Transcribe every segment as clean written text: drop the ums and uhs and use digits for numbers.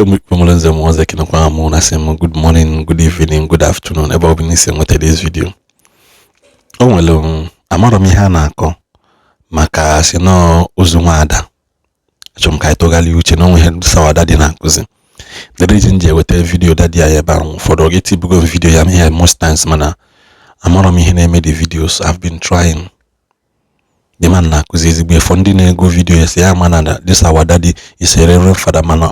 Ndị mụrụ nze m ọzọ, ekenekwa m na asị m good morning, good evening, good afternoon, ebe ọ bụla isi nweta this video. O nwere amarọ m ihe a na-akọ maka si na ozu nwaada. Achọrọ m ka anyị tụgharịa uche na onwe ihe sawada dị na-akụzi. The reason ji eweta video daddy anyị ebe ahụ, ụfọdụ oge tibugo m video ya ihe most times, mana amarọ m ihe na-eme the videos. I've been trying. The man na-akụzi ezigbo efọ. Ndị na-ego video ya si ya ma na this our daddy is a reverend father, mana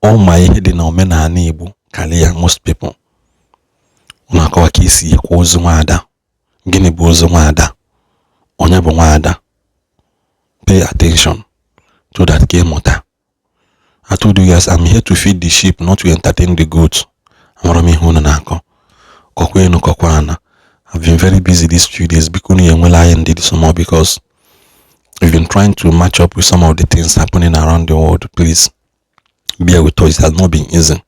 ọ ma ihe dị na omenala Igbo karịa most people. Ọ na-akọwa ka esi ekwa ozu nwaada. Gịnị bụ ozu nwaada? Onye bụ nwaada? Pay attention so that ka ịmụta. I told you guys, I'm here to feed the sheep, not to entertain the goats. Amara m ihe unu na-akọ. Kọkwa enu, kọkwa ana. I've been very busy these few days. Biko unu enwela anyị ndidi some, because we've been trying to match up with some of the things happening around the world. Please bear with us. It has not been easy.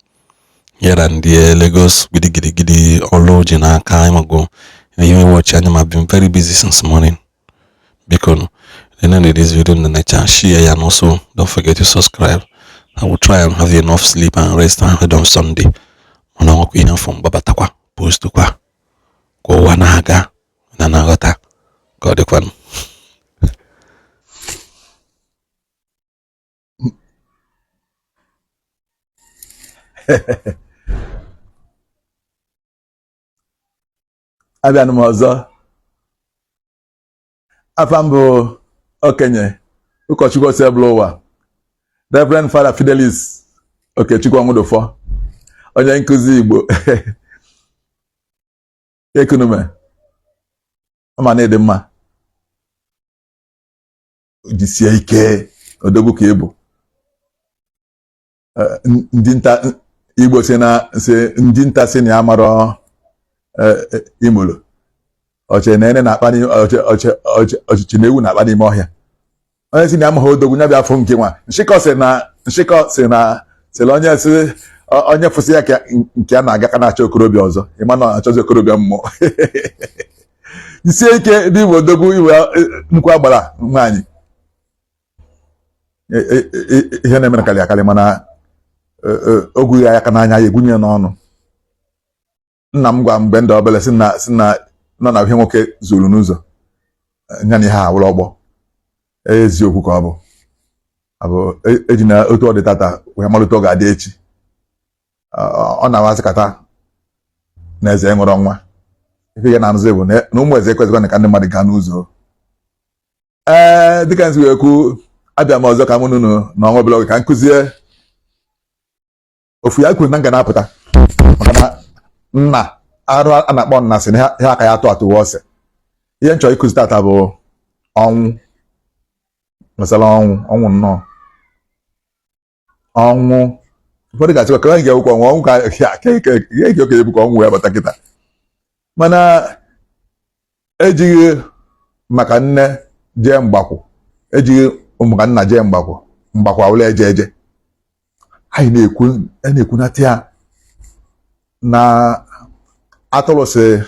Here and there, Lagos, gidi gidi gidi, ọlụ ji n'aka, ịmago ihe watch anya. I've been very busy since morning. Biko, then this video in the nature, share, and also don't forget to subscribe. I will try and have enough sleep and rest and head on Sunday. Mana ọkwa ihe afọ mgbabatakwa post kwa ka ụwa na-aga na na-aghọta ka ọ dịkwanụ. Abịanụ m ọzọ. Afa m bụ okenye ụkọchukwu Osebụlụwa, Reverend Father Fidelis Okechukwu Ọnwụdụfọ, onye nkụzi Igbo. Ekunume ọma na ịdị mma, jisie ike, odogwu ka ị bụ. Ndị nta Igbo si na si ndị nta si na ya marọ imolo ọchị na ene na-akpa ọchịchị na ewu na-akpa n'ime ọhịa. Onye si na ya amaghị odogwu ya bịa afụ nke nwa nshịkọ si na nshịkọ si na sịrị onye si onye fụsị ya ka nke ya na-aga ka na-achọ okorobịa ọzọ, ịma na achọzi okorobịa mmụọ. Jisie ike ndị Igbo, odogwu iwe nnukwu agbara nwaanyị. Ihe na-emere karị akarị, mana ogwu ya aka n'anya ya egwunye n'ọnụ. Nna m gwa mgbe ndị obele si na si na nọ na ihe nwoke zuru n'ụzọ ya na ihe a wụrụ ọgbọ. Eziokwu ka ọ bụ abụ eji na otu ọ dị tata wee malite ọ ga-adị echi. Ọ na-amasị kata na eze ṅụrụ nwa ife ya na-anụzi bụ na ụmụ eze ekwezikwa ka ndị mmadụ gaa n'ụzọ. Ee, dịka nsi wee kwu, abịa m ọzọ ka mụ nụnụ na ọnwa obere oge ka m kụzie ofu ya kwuru na m ga na-apụta, maka na nna arụ a na-akpọ nna sị na ihe aka ya atụ atụwa ose. Ihe m chọrọ ịkụzi tata bụ ọnwụ, gbasara ọnwụ, ọnwụ nnọọ ọnwụ. Ụfọdụ ga-achịkwa ka anyị ga-ewukwa ọnwụ, ọnwụ ka eke okenye bụkwa ọnwụ ya bata kịta, mana ejighị maka nne jee mgbakwụ, ejighị maka nna jee mgbakwụ, mgbakwụ awụla eje eje. Anyị na-ekwu na-ekwunata ya na atụrụ si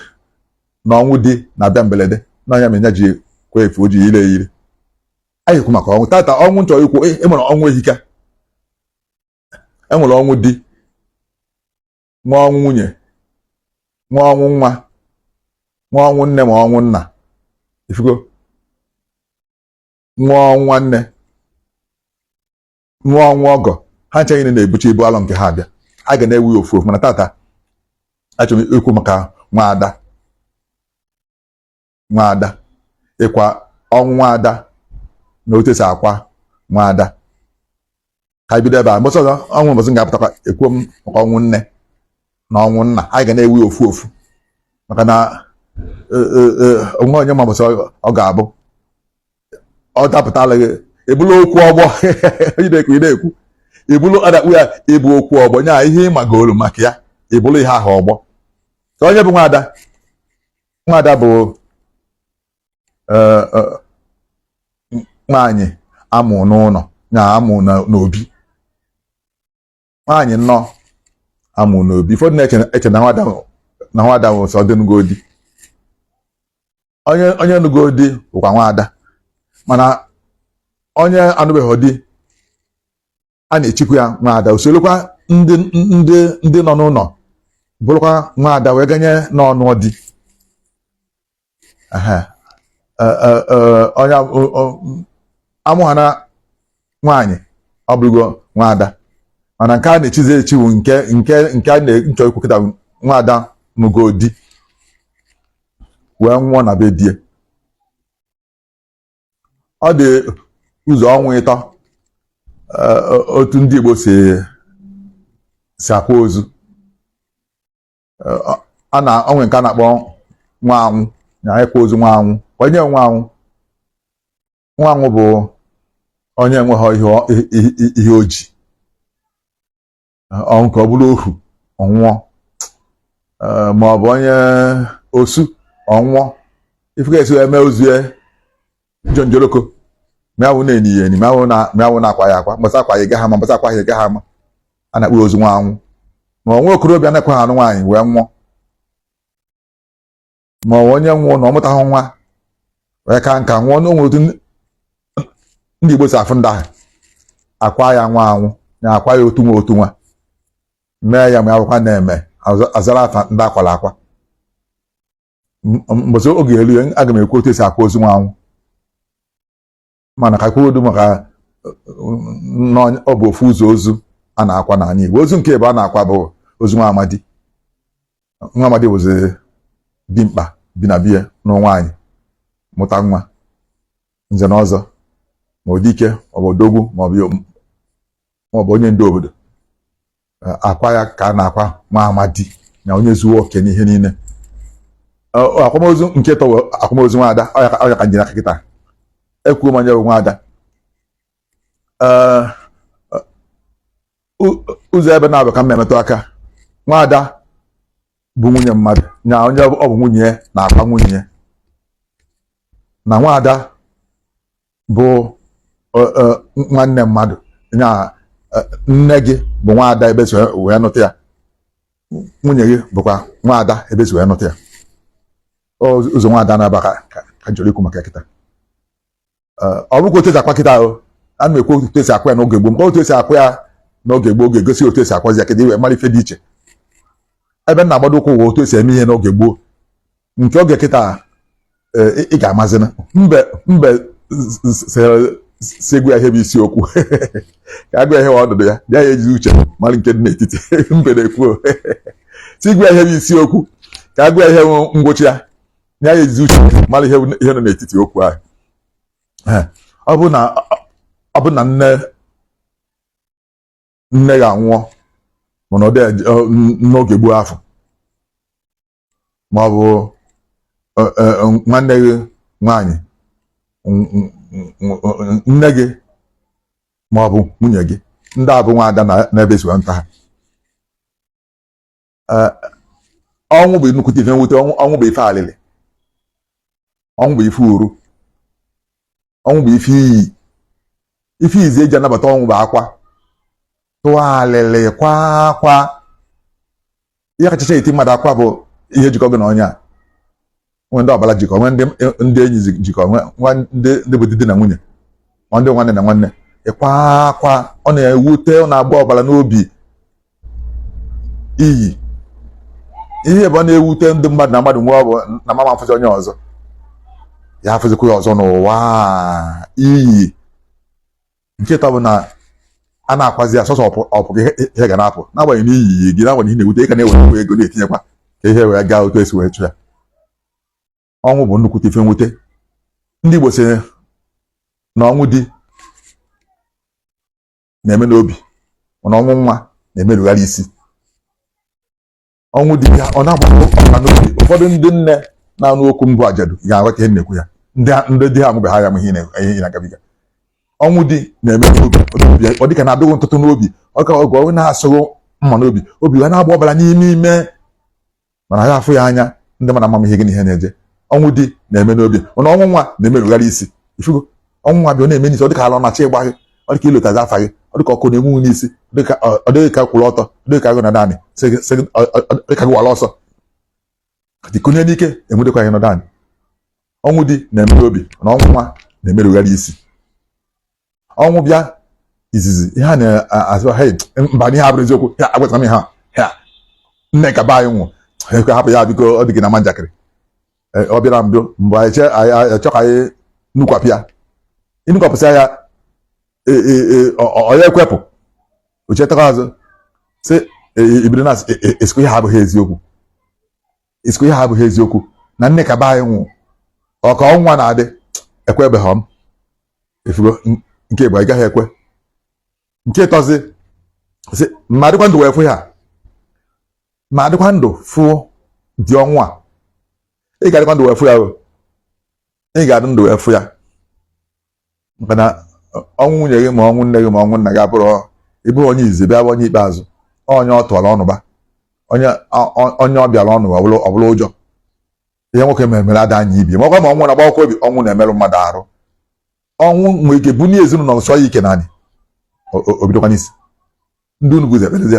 na ọnwụ di na-abịa mberede na ọnya menya ji kwa efu o ji yiri eyiri. Anyị ekwu maka ọnwụ tata. Ọnwụ chọrọ ikwu, enwere ọnwụ ehika, enwere ọnwụ di, nwa ọnwụ nwunye, nwa ọnwụ nwa, nwa ọnwụ nne ma ọnwụ nna, ifugo, nwa ọnwụ nwanne, nwa ọnwụ ọgọ. Ha ncha niile na-ebucha ibu alọ nke ha abịa. A ga na-ewu ya ofu ofu, mana tata achọrọ m ikwu maka nwaada. Nwaada, ịkwa ọnwụ nwaada na otu esi akwa nwaada. Ka anyị bido ebe a. Mbọsị ọzọ ọnwụ mbọsị m ga-apụtakwa ekwuo m maka ọnwụ nne na ọnwụ nna. Anyị ga na-ewu ya ofu ofu, maka na onwe onye ma mbọsị ọ ga-abụ ọ dapụtala gị ebulu okwu ọgbọ. Ị na-ekwu, ị na-ekwu ibulu adakpu ya ịbụ okwu ọgbọ nya ihe ịmagolu maka ya ibulu ihe ahụ ọgbọ. Ka onye bụ nwaada? Nwaada bụ nwaanyị amụ n'ụlọ na amụ n'obi, nwaanyị nnọọ amụ n'obi. Ụfọdụ na-eche na nwaada bụ sọ dị nugo di. Onye nugo di bụkwa nwaada, mana onye anụbeghị di a na-echikwa ya nwaada. Usorokwa Ndị ndị ndị nọ n'ụlọ bụrụkwa nwaada wee ganye n'ọnụ di. Ehe. Onye amụ ha na nwaanyị, ọ bụrụgo nwaada. Mana nke a na-echizi echi bụ nke a na-nchọ ikwu kịta bụ nwaada nụgo di wee nwụọ na be di ya. Ọ dị ụzọ ọnwụ ịtọ otu ndị Igbo si akwa ozu. A na onwe nke a na-akpọ nwa anwụ na ịkwa ozu nwa anwụ. Onye nwa anwụ, nwa anwụ bụ onye enweghị ihe o ji ọ nke ọ bụrụ ohu ọnwụọ, ma ọ bụ onye osu ọnwụọ. Ife esi wee mee ozu ya njonjoroko, ma awụ na-eni ya eni, ma awụ na-akwa ya akwa, mbọsị akwa ya gaghị ama, mbọsị akwa ya gaghị ama. A na-akpọ ozu nwa anwụ. Ma onwe okorobịa na-ekweghị anụ nwaanyị wee nwụọ, ma ọ onye nwụọ na ọ mụtaghị nwa wee ka nka nwụọ, na onwe otu ndị Igbo si afụ ndị ahụ, akwa ya nwa anwụ, na akwa ya otu nwa, otu nwa mee ya, ma akwụkwa na-eme azara afa ndị akwara akwa. Mbọsị oge elu ya, aga m ekwu otu esi akwa ozu nwa anwụ. Mana ka kwuodu maka ọ bụ ofu ụzọ ozu a na-akwa n'ala Igbo. Ozu nke ebe a na-akwa bụ ozu nwa amadi. Nwa amadi bụzi dimkpa bi na biya nụ nwaanyị, mụta nwa, nze na ọzọ, ma ọ dike, ma ọ bụ odogwu, ma ọ bụ onye ndu obodo. Akwa ya ka a na-akwa nwa amadi na onye zuo oke n'ihe niile. Akwamozu nke tọwụ akwamozu nwaada ọya ka njiri aka kịta ekwuo m onye bụ nwaada. Ụzọ ebe na-abụ ka m emetụ aka, nwaada bụ nwunye mmadụ na onye ọ bụ nwunye ya na-akwa nwunye ya, na nwaada bụ nwanne mmadụ na nne gị bụ nwaada ebe si wee nụta ya, nwunye gị bụkwa nwaada ebe si wee nụta ya. Ụzọ nwaada na-aba ka jọrọ ikwu maka kịta. Ọ bụkwa otu esi akwa kịta o, ana m ekwu otu esi akwa ya n'oge gboo, maka otu esi akwa ya n'oge gboo ga-egosi otu esi akwazi ya kịta, iwe mara ife dị iche. Ebe m na-agbado ụkwụ ụwa, otu esi eme ihe n'oge gboo nke oge kịta ị ga-amazina mbe mbe si egwu ya ihe bụ isiokwu ka agụ ya ihe ọdụdụ ya bịa ya ejizi uche mara nke dị n'etiti. Mbe na-ekwu si egwu ya ihe bụ isiokwu ka agụ ya ihe ngwụcha ya ya ejizi uche mara ihe nọ n'etiti okwu ahụ. Ọ bụ na nne nne ya anwụọ, mana ọ dị n'oge gboo afọ, ma ọ bụ nwanne gị nwaanyị, nne gị ma ọ bụ nwunye gị, ndị a bụ nwaada n'ebe esi nta ha. Ọnwụ bụ nnukwute ife mwute. Ọnwụ bụ ife alịlị, ọnwụ bụ ife uru, ọnwụ bụ ife iyi. Ife izi eji anabata ọnwụ bụ akwa, tụọ alịlị, kwa akwa. Ihe kachacha eti mmadụ akwa bụ ihe jikọ gị na onye a. Nwe ndị ọbara jikọ, nwe ndị enyi jikọ, nwe ndị bụ di na nwunye, nwa ndị nwanne na nwanne. Ịkwa akwa, ọ na-ewute, ọ na-agba ọbara n'obi. Iyi ihe bụ ọ na-ewute ndị mmadụ na mmadụ nwee, ọ bụ na mama afụzi onye ọzọ, ya afụzikwa ya ọzọ n'ụwa. Iyi nke ịtọ bụ na a na-akwazi ya sọsọ ọpụ gị, ihe ga na-apụ n'agbanyeghị na iyi gị, n'agbanyeghị na-ewute, ị ka na-ewetekwa ego na-etinyekwa ka ihe wee gaa otu esi wee chụ ya. Ọnwụ bụ nnukwute ife mwute. Ndị Igbo sị na ọnwụ di na-eme n'obi, mana ọnwụ nwa na-emerugharị isi. Ọnwụ di ya ọ na-agba ọbara n'obi. Ụfọdụ ndị nne na-anụ okwu mbụ ajadu ga-aghọta ihe na-ekwu ya. Ndị di ha amụbeghị ya ihe na-agabiga. Ọnwụ di na-eme n'obi, ọ dịka na-adịghị ntụtụ n'obi, ọ ka ọgụ ọ na-asụghị mma n'obi, obi ha na-agba ọbara n'ime ime, mana ha afụ ya anya ndị mana amam ihe gị na ihe na-eje. Ọnwụ di na-eme n'obi, mana ọnwụ nwa na-emerugharị isi. Ifugo ọnwụ nwa bịa, ọ na-eme n'isi, ọ dịka ala ọ na-achọ ịgba gị, ọ dịka ilotazi afa gị, ọ dịka ọkụ na-enwu n'isi, ọ dịghị ka kwụrụ ọtọ, ọ dịghị ka agụ na daanị, dịka gị wara ọsọ dịkonye n'ike enwedekwa gị nọ daanị. Ọnwụ di na-eme n'obi, mana ọnwụ nwa na-emerugharị isi. Ọnwụ bịa, Izizi ihe a na-asị, "Hey, mba, n'ihe abụrụ eziokwu ya, agwatara m ihe a ya nne ka be anyị nwụ, ekwe hapụ ya, biko, ọ dị gị na ma njakịrị." Ọ bịara mbụ mbụ, anyị che anyị achọ ka anyị nukwapụ ya, ịnukwapụsịa ya, ọ ya ekwepụ o chetakwa azụ sị ibido na esikwa ihe abụghị eziokwu, esikwa ihe abụghị eziokwu na nne ka be anyị nwụ, ọ ka ọnwa na-adị ekwebeghị m efugo. Nke bụ ị gaghị ekwe. Nke ịtọzi sị, ma adịkwa ndụ wee fụ ya, ma adịkwa ndụ fụ dị ọnwụ a. Ị ga-adịkwa ndụ wee fụ ya o, ị ga-adị ndụ wee fụ ya, maka na ọnwụ nwunye gị, ma ọnwụ nne gị, ma ọnwụ nna gị abụrụ ịbụ onye izizi bịa bụ onye ikpeazụ. Onye ọ tụọrọ ọnụba, onye onye ọ bịara ọnụ, ọ bụrụ ụjọ ihe nwoke mere mere ada anya ibi, ma ọkwa ma ọnwụ na agbakwa obi. Ọnwụ na-emerụ mmadụ arụ. Ọnwụ nwere ike bunye ezinụlọ sọ ya ike naanị o bidokwa n'isi ndị unu guzo ekperezi,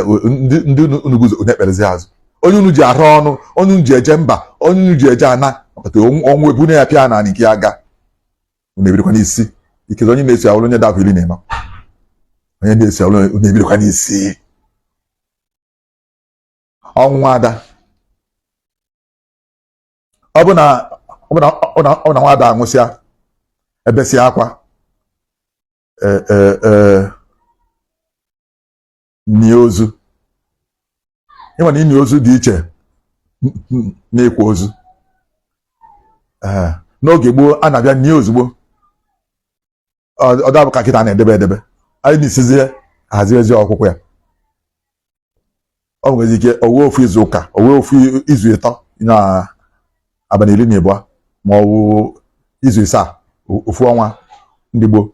ndị unu guzo unu ekperezi azụ, onye unu ji arụ ọnụ, onye unu ji eje mba, onye unu ji eje ana ọkata ọnwụ ebunye ya pịa naanị nke ya ga, unu ebidokwa n'isi. Ikezi onye na-eso ya bụrụ onye dapụ 14, onye na-eso ya bụrụ unu ebidokwa n'isi. Ọnwụ ada, ọ bụ na nwada anwụsịa, ebesịa akwa, ee ee ee nie ozu. Ịma na ini ozu dị iche n'ịkwa ozu. Ee, n'oge gboo a na-abịa nie ozugbo. Ọ dabụ ka kịta na-edebe edebe anyị na-esizie hazie ọkwụkwọ ya. Ọ nwere ike owe ofu izu ụka, owe ofu izu 3 na abalị 12, ma ọ bụ izu 7, ofu ọnwa ndị gboo,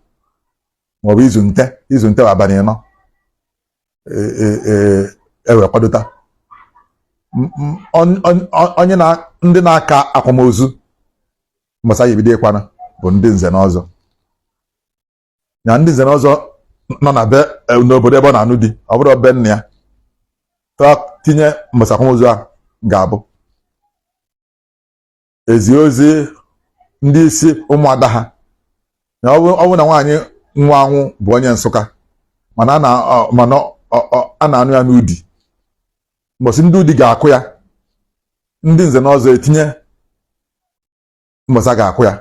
ma ọ bụ izu nte. Izu nte bụ abalị 4. E wee kwadota onye na ndị na-aka akwamozu mbọsa ya ebido ịkwana bụ ndị nze na ọzọ, na ndị nze na ọzọ nọ na be n'obodo ebe ọ na-anụ di, ọ bụrụ be nna ya tụọ tinye mbọsa akwamozu ahụ ga-abụ ezi ozi ndị isi ụmụada ha na ọ bụ na nwaanyị nwa anwụ bụ onye Nsụka, mana a na-anụ ya n'Udi. Mbọsị ndị Udi ga-akụ ya, ndị nze na ọzọ etinye mbọsị a ga-akụ ya.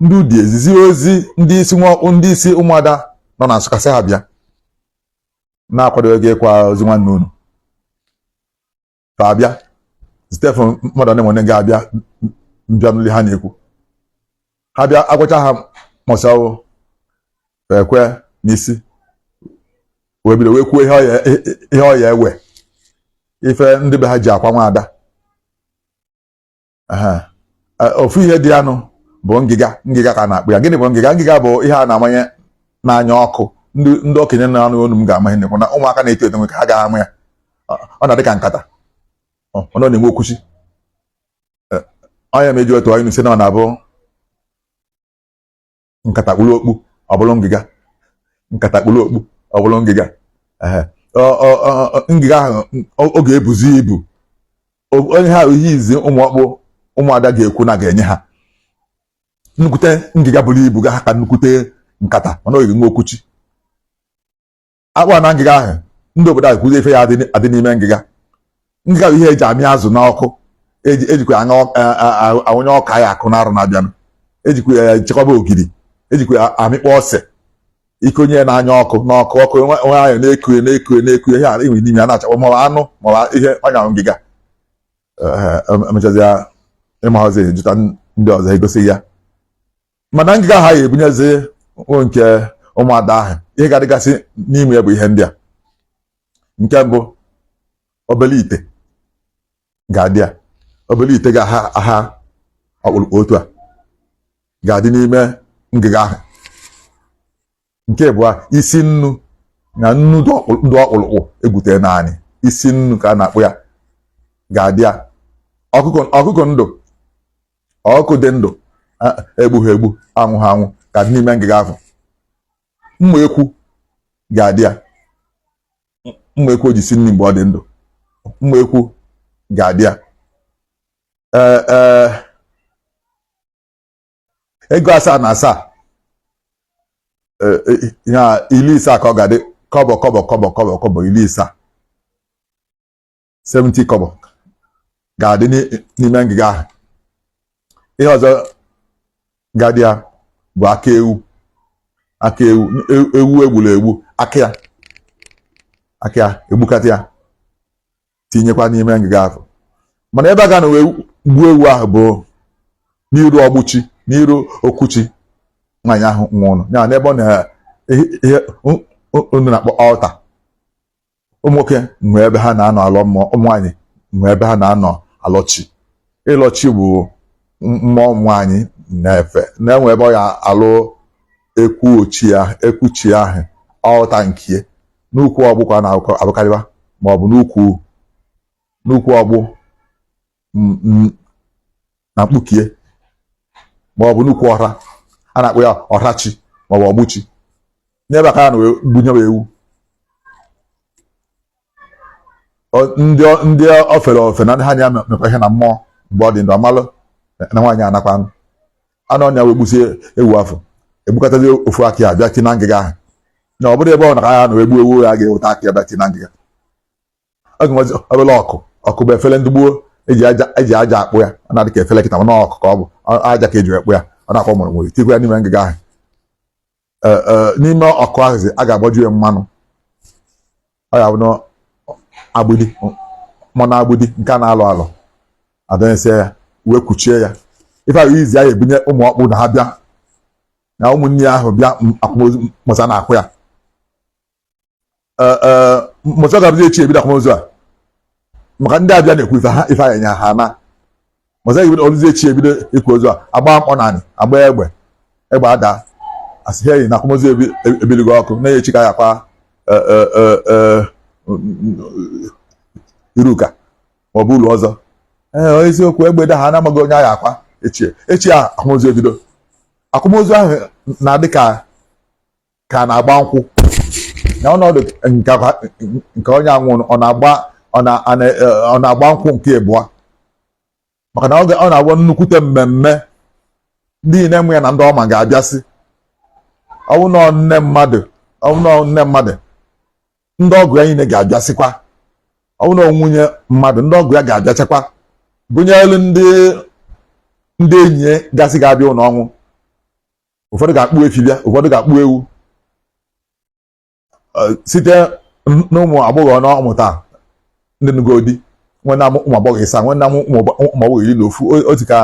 Ndị Udi ezizi ozi ndị isi ndị isi ụmụada nọ na Nsụka sị ha bịa na-akwado ego ịkwa ozi nwanne unu ka abịa. Stephen mmadụ ole ma ole ga-abịa mbịa n'ụlọ ha na-ekwu, ha bịa agwacha ha mọsawo ekwe n'isi wee bido wee kwuo ihe ọ ya ewe ife ndị be ha ji akwa nwaada. Aha. Ofu ihe dị anụ bụ ngịga. Ngịga ka a na-akpụ ya. Gịnị bụ ngịga? Ngịga bụ ihe a na-amanye n'anya ọkụ. Ndị okenye na-anụ onu m ga-ama ihe na-ekwu, na ụmụaka na-eto eto nwe ka ha ga-ama ya. Ọ na-adị ka nkata, ọ nọ na-enwe okwuchi. Onye ma eji otu anyị si na ọ na-abụ nkata kpụrụ okpu, ọ bụrụ ngịga. Nkata kpụrụ okpu, ọ bụrụ ngịga. Ehe. Ngịga ahụ ọ ga-ebuzi ibu. Onye ha ihe izi ụmụ ọkpụ ụmụada ga-ekwu na ga-enye ha nnukwute ngịga buru ibu ga ha ka nnukwute nkata, mana ọ ga-enwe okwuchi akpụ na ngịga ahụ. Ndị obodo ahụ kwuzi ife ya adị n'ime ngịga. Ngịga bụ ihe eji amị azụ n'ọkụ, ejikwa aṅa awụnye ọka ya akụ n'arụ na-abịanụ, ejikwa ya chekwaba ogiri, ejikwa ya amịkpọ ose, ikonye ya n'anya ọkụ n'ọkụ ọkụ nwe anya na-ekuye na-ekuye na-ekuye ihe a enwere n'ime ya na-achakwa, maọbụ anụ maọbụ ihe ọnya ngịga. Emechazịa ịmaghọzi ejụta ndị ọzọ egosi ya, mana ngịga ha ya ebunyezi nke ụmụada ahụ. Ihe ga-adịgasị n'ime ya bụ ihe ndị a. Nke mbụ, obele ite ga-adị ya. Obele ite ga-aha aha ọkpụrụkpụ otu a ga-adị n'ime ngịga ahụ. Nke abụọ, isi nnu na nnu dị ọkpụrụkpụ egwutere naanị isi nnu ka a na-akpụ ya ga-adị ya. Ọkụkọ ndụ, ọkụkọ dị ndụ, egbughị egbu, anwụ ha anwụ, ga-adị n'ime ngịga ahụ. Mma ekwu ga-adị ya. Mma ekwu o ji si nri mgbe ọ dị ndụ, mma ekwu ga-adị ya. Ee ee ego 77 Ya 60 ka ọ ga-adị, kọbọ kọbọ kọbọ kọbọ kọbọ 60, 70 kọbọ ga-adị n'ime ngịga ahụ. Ihe ọzọ ga-adị ya bụ aka ewu, aka ewu, ewu egburu egbu, aka ya, aka ya egbukata ya tinyekwa n'ime ngịga ahụ. Mana ebe a ga na wee gbuo ewu ahụ bụ n'iru ọgbụchi, n'iru okwuchi nwaanyị ahụ nwụrụ ya, n'ebe ọ na ihe unu na-akpọ altar. Ụmụ nwoke nwee ebe ha na-anọ alọ mmụọ, ụmụ nwaanyị nwee ebe ha na-anọ alọchi. Ịlọchi bụ mmụọ nwaanyị na-efe, na-enwe ebe ọ ya alụ ekwu ochi ahụ, ekwuchi ahụ, altar nkie n'ukwu ọgbụ ka ọ na-abụkarịwa, ma ọ bụ n'ukwu ọgbụ na mkpukie, ma ọ bụ n'ukwu ọha a na-akpọ ya ọhachi ma ọ bụ ọgbụchi. N'ebe a ka a na wee gbunye ewu. Ndị o fere ofe na ndị ha na ya mekwa ihe na mmụọ mgbe ọ dị ndụ amalụ na nwaanyị anakwa anụ ọnya wee gbusie ewu afọ, egbukọtazi ofu aka ya bịa tinye na ngịga ahụ. Na ọ bụrụ ebe ọ na ya na egbu ewu ya ga-eweta aka ya bịa tinye na ngịga. Ọ ga-enwezi obere ọkụ. Ọkụ bụ efere ndị gboo eji aja akpụ ya. Ọ na-adị ka efere kịta, mana ọkụ ka ọ bụ, aja ka eji ekpụ ya. Ọ na-akpọ mụrụ nwere tikwa ya n'ime ngịga ahụ. N'ime ọkụ ahụzi a ga-agbaju ya mmanụ. Ọ ya bụ na agbidi, mmanụ agbidi nke a na-alọ alọ, adọnyesie ya wee kuchie ya. Ife ahụ izi ya ebunye ụmụ ọkpụ na ha bịa na ụmụnne ya ahụ bịa akwamozu mụsa na-akwụ ya. Mụsa ga-abụzi echi ebido akwamozu a, maka ndị abịa na-ekwu ife ha ife anya ha na mụsa ga-ebido oluzi echi ebido ikwu ozu a, agba mkpọ naanị, agba egbe, egbe ada, asị hei na akwamozu ebiligo ọkụ na echi ka ya akwa iruka maọbụ ụlọ ọzọ. Ee, eziokwu, egbe da ha na-amaghị onye agha akwa echi. Echi a akwamozu ebido. Akwamozu ahụ na-adị ka na-agba nkwụ na ọnọdụ nke onye anwụrụ. Ọ na-agba nkwụ nke ịbụọ, maka na ọ na-abụ nnukwute mmemme. Ndị na-enwe ya na ndị ọma ga-abịasị. Ọ bụ nne mmadụ, ọ bụ nne mmadụ, ndị ọgụ ya niile ga-abịasịkwa. Ọ bụ na nwunye mmadụ, ndị ọgụ ya ga-abịachakwa, gụnyere ndị enyi ya gasị ga-abịa ụlọ ọnwụ. Ụfọdụ ga-akpụ efi bịa, ụfọdụ ga-akpụ ewu, site n'ụmụ agbọghọ na ọmụta ndị nugodi nwanne ụmụ agbọghọ ịsa, nwanne ụmụ agbọghọ 11, otu ka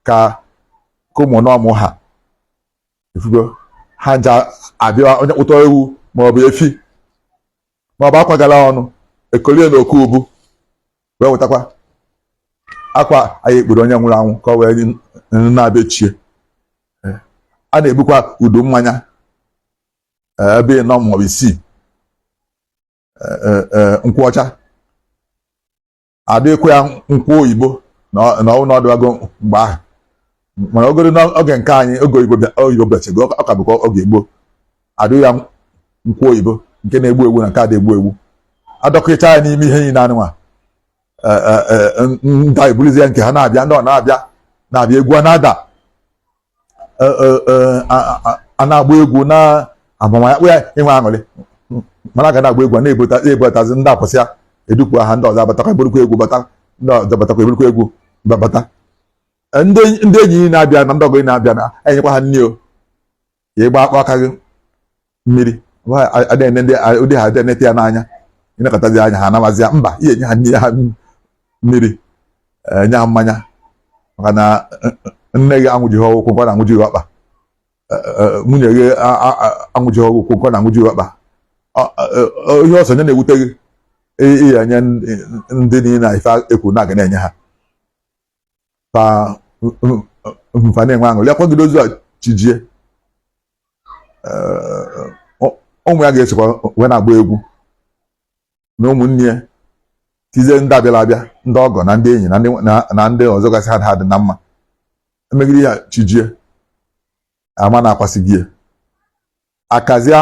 ka ụmụ n'ọmụ ha efugo ha nja abịa. Onye kpụta ewu maọbụ efi maọbụ akwa gara ọnụ ekolie na oku ubu wee wetakwa akwa anyị ekpuru onye nwụrụ anwụ ka ọ wee na-abịa chie. A na-ebukwa udu mmanya ebe ịnọ maọbụ isii, nkwụ ọcha adịkwa ya, nkwụ oyibo na ọnụ ọdụwago mgbe ahụ. Mana ogoro n'oge nke anyị, oge oyibo bịachego, ọ ka bụkwa oge gboo, adị ya nkwụ oyibo nke na-egbu egbu na nke ada egbu egbu. Adọkịcha ya n'ime ihe niile anụnwa, ndị eburuzi ya nke ha na-abịa, ndị ọ na-abịa na-abịa, egwu a na-ada, a na-agba egwu na amamaya kpụ ya inwe aṅụrị. Mana a ga na-agba egwu a na-ebutazi ndị apụsị ya, edupụ ha, ndị ọzọ abatakwa, eburukwa egwu bata, ndị ọzọ batakwa, eburukwa egwu bata. Ndị enyi na-abịa na ndị ọgọ na-abịa na enyekwa ha nri o ya ịgba akpọ aka gị mmiri ụdị ha adị enete ya n'anya, ịnakọtazi anya ha anabazi ya mba ihe enye ha nri, ha mmiri, enye ha mmanya, maka na nne gị anwụjighị ụkwụ nke ọ na-anwụjighị ọkpa, nwunye gị anwụjighị ụkwụ nke ọ na-anwụjighị ọkpa. Ihe ọsọ nye na-ewute gị ihe enye ndị niile na ife ekwu na-aga na-enye ha fa mfa na-enwe aṅụrị akwagide ozu a chijie. Ụmụ ya ga-esokwa wee na-agba egwu na ụmụnne ya, tizie ndị abịara abịa, ndị ọgọ na ndị enyi na ndị ọzọ gasị ha dị na mma. Emegide ya chijie, ama na-akwasị gị akazia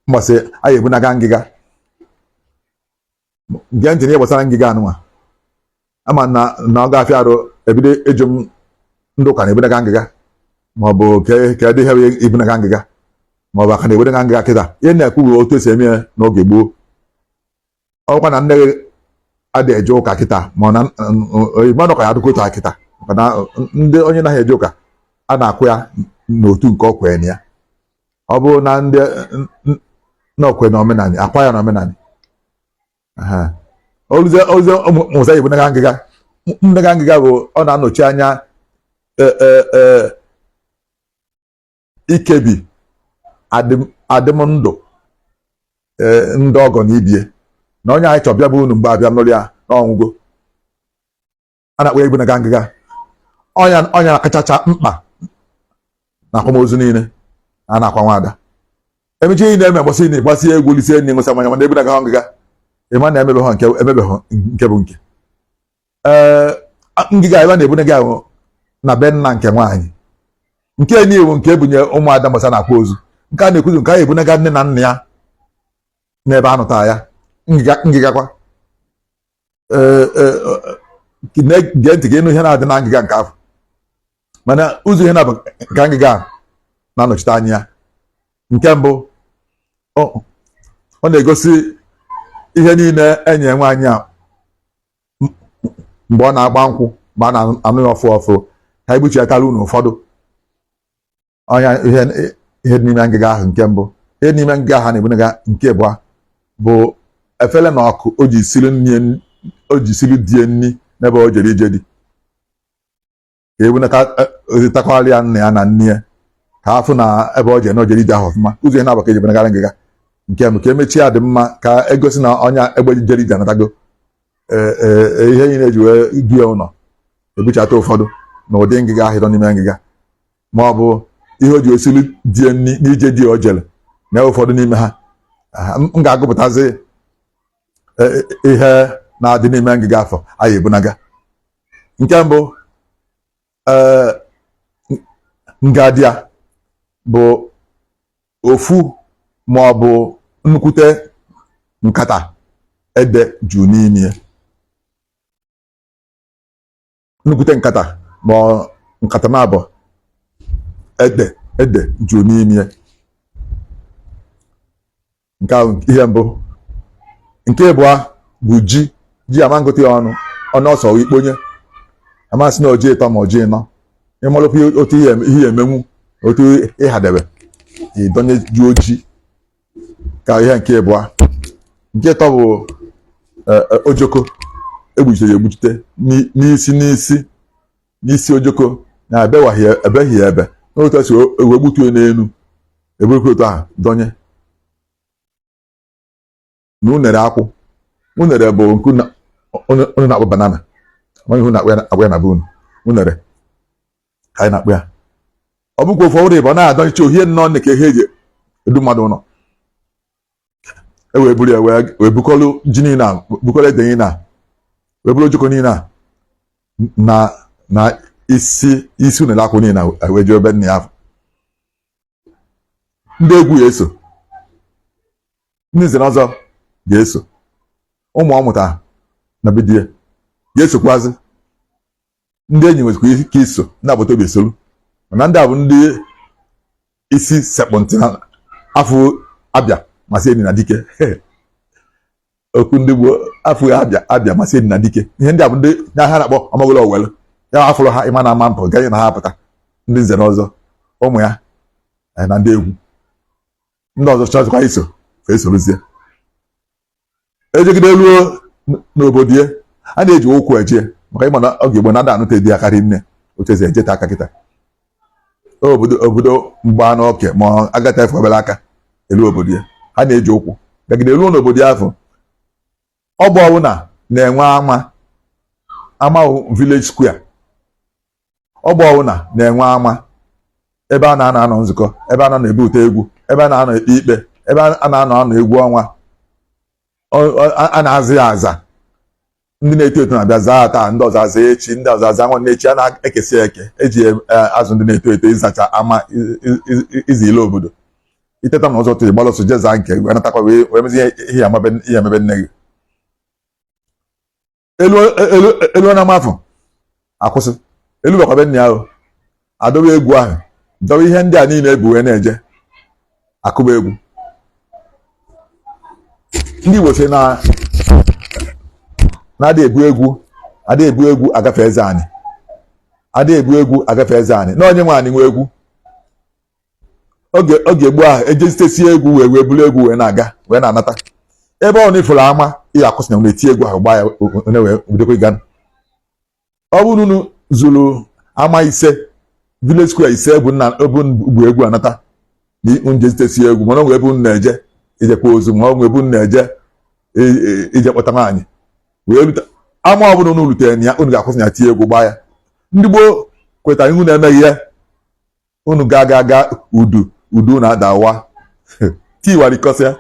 mbọsị a ebunaga ngịga. Gee ntị n'ihe gbasara ngịga anụnwa. Ama na ọ ga-afịa arụ ebido ịjụ m, ndị ụka na-ebunaga ngịga ma ọ bụ ka ede ihe ebunaga ngịga. Ma ọ bụ aka na-ewere nga ngịga kịta. Ihe na-ekwu bụ otu esi eme ya n'oge gboo. Ọkwa na nne gị adịghị eje ụka kịta, ma ọ na mmadụ ka ya adịkwa otu a kịta, maka na ndị onye naghị eje ụka, a na-akwụ ya n'otu nke ọ kwere na ya. Ọ bụrụ na ndị na okwe na omenani, akwa ya na omenani. Oluzie ozie ụmụza Igbo naga ngịga. Ngịga ngịga bụ ọ na-anọchi anya ikebi adịm ndụ ndị ọgọ na ibie na onye anyị chọ bịa bụ unu mgbe abịa nụrụ ya na ọnwụgo, a na-akpọ ya igbu naga ngịga. Ọnya ọnya kachacha mkpa na akwamozu niile a na-akwa nwaada. Emechi ihe na-eme, gbasị na gbasị egwu, lisie nri, nwụsa mmanya, mana ebu naga ngịga, ịma na emebeghị nke, emebeghị nke bụ nke ee ngịga ebe a na-ebu ngịga ahụ na be nna nke nwaanyị. Nke enyi bụ nke ebunye ụmụada mbọsa na-akwa ozu. Nke a na-ekwuzi, nke a ebunaga nne na nna ya n'ebe a nụtara ya ngịga. Ngịgakwa ee, gee ntị ka ịnụ ihe na-adị na ngịga nke afọ. Mana ụzọ ihe na-abụ ka ngịga na-anọchite anya ya. Nke mbụ, ọ na-egosi ihe niile enye nwaanyị a mgbe ọ na-agba nkwụ, mgbe a na-anụ ya ọfụ ọfụ. Ka egbuchiatara unu ụfọdụ ọnya ihe ihe dị n'ime ngịga ahụ. Nke mbụ, ihe dị n'ime ngịga ahụ na-ebunaga. Nke abụọ bụ efere na ọkụ o ji siri nri, o ji siri die nri n'ebe o jere ije di, ka ebunata ezitakwara ya nna ya na nne ya, ka afụ na ebe o jere na o jere ije ahụ ọfụma. Ụzọ ihe na-abụ ka eji ebunagara ngịga. Nke mbụ, ka emechie ya dị mma, ka egosi na ọnya egbe jere ije anatago. Ee, ihe niile eji wee due ụlọ, ebuchata ụfọdụ na ụdị ngịga ahụ nọ n'ime ngịga, ma ọ bụ ihe o ji esiri die nri n'ije di o jere na ụfọdụ n'ime ha. M ga-agụpụtazi ihe na-adị n'ime ngịga afọ anyị ebunaga. Nke mbụ, ee, ngadia bụ ofu ma ọ bụ nnukwute nkata ede ju n'ime ya. Nnukwute nkata ma ọ nkata na-abụ ede ede ju n'ime ya. Nke ahụ ihe mbụ. Nke abụọ bụ ji. Ji ama ngụta ya ọnụ ọnụ ọsọ ikponye amasị na oji ịtọ ma oji ịnọ, ịmalụkwa otu ihe ihe emenwu, otu ịhadebe ịdọnye juo ji ka ihe nke abụọ. Nke ịtọ bụ ojoko egbuchitere egbuchite n'isi n'isi n'isi ojoko na ebewaghị ebeghị ebe n'otu esi ewe gbutuo n'elu, eburukwa otu ahụ dọnye. Na unere akwụ. Unere bụ nke unu na-akpọ banana. Amaghị unu na-akpọ ya na be unu. Unere ka anyị na-akpọ ya. Ọ bụkwa ofu ọhụrụ ịbụ ọ na-adọnyecha ohie nnọọ nne ka ihe eji edu mmadụ ụlọ. E wee buru ya wee bukọrọ ji niile a, bukọrọ ede niile a, wee buru ojoko niile a na isi isi unere akwụ niile a, wee jee ebe nne ya afọ. Ndị egwu ya eso, ndị nze na ọzọ ga-eso, ụmụ ọ mụtara na be di ya ga-esokwazi, ndị enyi nwezikwa ike iso, ndị agbata obi esolu. Mana ndị a bụ ndị isi sekpụ ntị na afọ abịa masị enyi na dike. Okwu ndị gboo, afọ abịa abịa masị enyi na dike. Ihe ndị a bụ ndị na ha na-akpọ ọmagolo owelu ya afụrụ ha ịma na ama mpụ ganye na ha apụta. Ndị nze na ọzọ, ụmụ ya na ndị egwu, ndị ọzọ chọzikwa iso fa esorozie. Ejegide ruo n'obodo ya, a na-eji ụkwụ eje, maka ịma na oge gboo na-ada anụta edi akarị nne otu esi ejete aka kịta. Obodo obodo mgba n'oke ma agata efe obere aka elu obodo ya, ha na-eji ụkwụ gagide ruo n'obodo ya. Afọ ọ bụ ọbụla na-enwe ama ama village square. Ọ bụ ọbụla na-enwe ama ebe a na-anọ anọ nzukọ, ebe a na-anọ ebute egwu, ebe a na-anọ ekpe ikpe, ebe a na-anọ anọ egwu ọnwa. A na-aza ya aza. Ndị na-eto eto na-abịa zaa taa, ndị ọzọ aza echi, ndị ọzọ aza nwanne echi. A na-ekesi eke eji azụ ndị na-eto eto ịzacha ama, izi ile obodo. Iteta n'ụzọ tụ ịgbala ọsọ jee zaa nke, wee natakwa, wee mezie ihe ihe emebe nne gị. Elu elu elu na afọ akwụsị elu bakwa be nne ahụ, adọba egwu ahụ, dọba ihe ndị a niile ebu wee na-eje. Akụba egwu. Ndị Igbo sị na na-adị ebu egwu, adị ebu egwu agafe eze anyị, adị ebu egwu agafe eze anyị, na onye nwe anyị nwe egwu. Oge gboo ahụ, ejezitesi egwu wee buru egwu wee na-aga wee na-anata. Ebe ọ na ifuru ama ị akwụsị na eti egwu ahụ, gbaa ya, onye wee bidokwa ịga. Ọ bụrụ unu zuru ama 5, village square 5 bụ nna ebe bụ egwu anata na njezitesi egwu, mana ọ nwere ebe unu na-eje ijekwa ozu, ma ọ nwere ebe unu na-eje ije kpọta nwaanyị wee rute ama ọbụla unu rutere na ya, unu ga-akwụsị na tie egwu, gbaa ya. Ndị gboo kwetara ihu na-emeghị ya, unu ga aga aga udu udu na-adawa tiwarikọsịa,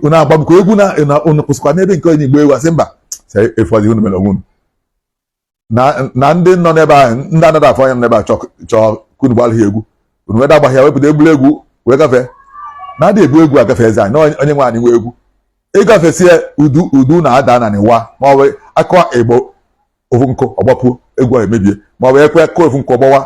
unu agbabukwa egwu na unu kwụsịkwa n'ebe nke onye igbo egwu, asị mba, efọzi unu mere onwe unu na ndị nọ n'ebe ahụ, ndị anaghị afọ anya nọ n'ebe a chọọ ka unu gbalụ ha egwu, unu wee dagbaghị ya, wepụta egburu egwu wee gafee. Na adị ebu egwu agafe eze anyị, na onye nwe anyị nwe egwu. Ịgafesie udu udu na-ada na wa, ma ọ bụ akụ igbo ofu nkụ ọgbapụ, egwu ahụ emebie, ma ọ bụ ekwe kụọ ofu nkụ ọgbawa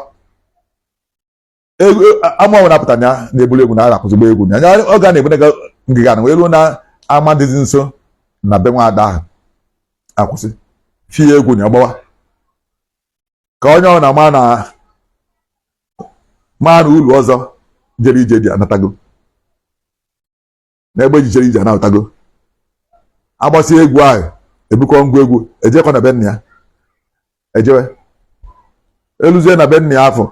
egwu. Ama ọbụla apụta na na-eburu egwu na a na-akwụzigba egwu na anya ọ ga na-ebunega ngịga na wee ruo na ama dịzi nso na be nwaada ahụ, akwụsị fie egwu na ọgbawa, ka onye ọ na-ama na maa na ulu ọzọ jere ije dị anatago n'egbe ji jere ije anatago. Agbasi egwu ahụ, ebukọ ngwa egwu, ejekwa na be nna ya, ejewe eluzie na be nna ya afọ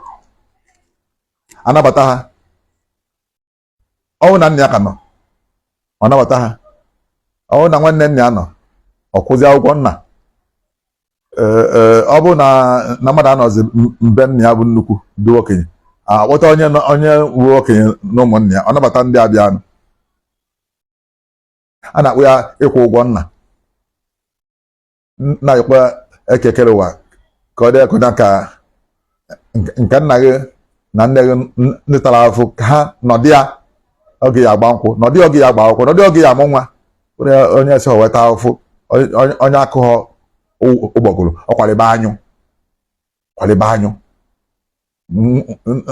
anabata ha. Ọnwụ na nna ya ka nọ, ọ nabata ha. Ọnwụ na nwanne nna ya nọ, ọ kwụzi akwụkwọ nna. Ee, ọ bụrụ na mmadụ anọzi mbe nna ya bụ nnukwu dị okenye, akpọta onye onye bụ okenye na ụmụnna ya, ọ nabata ndị abịanụ. A na-akpọ ya ịkwụ ụgwọ nna. Na-akpọ ekekere ụwa ka ọ dị ekona ka nke nna gị na nne gị ndị tara afụ ka ha nọdị ya oge ya agba nkwụ, nọdị oge ya agba akwụkwọ, nọdị oge ya amụ nwa. Onye si weta afụfụ, onye akụghọ ụgbọgụrụ, ọ kwalịba anyụ, kwalịba anyụ.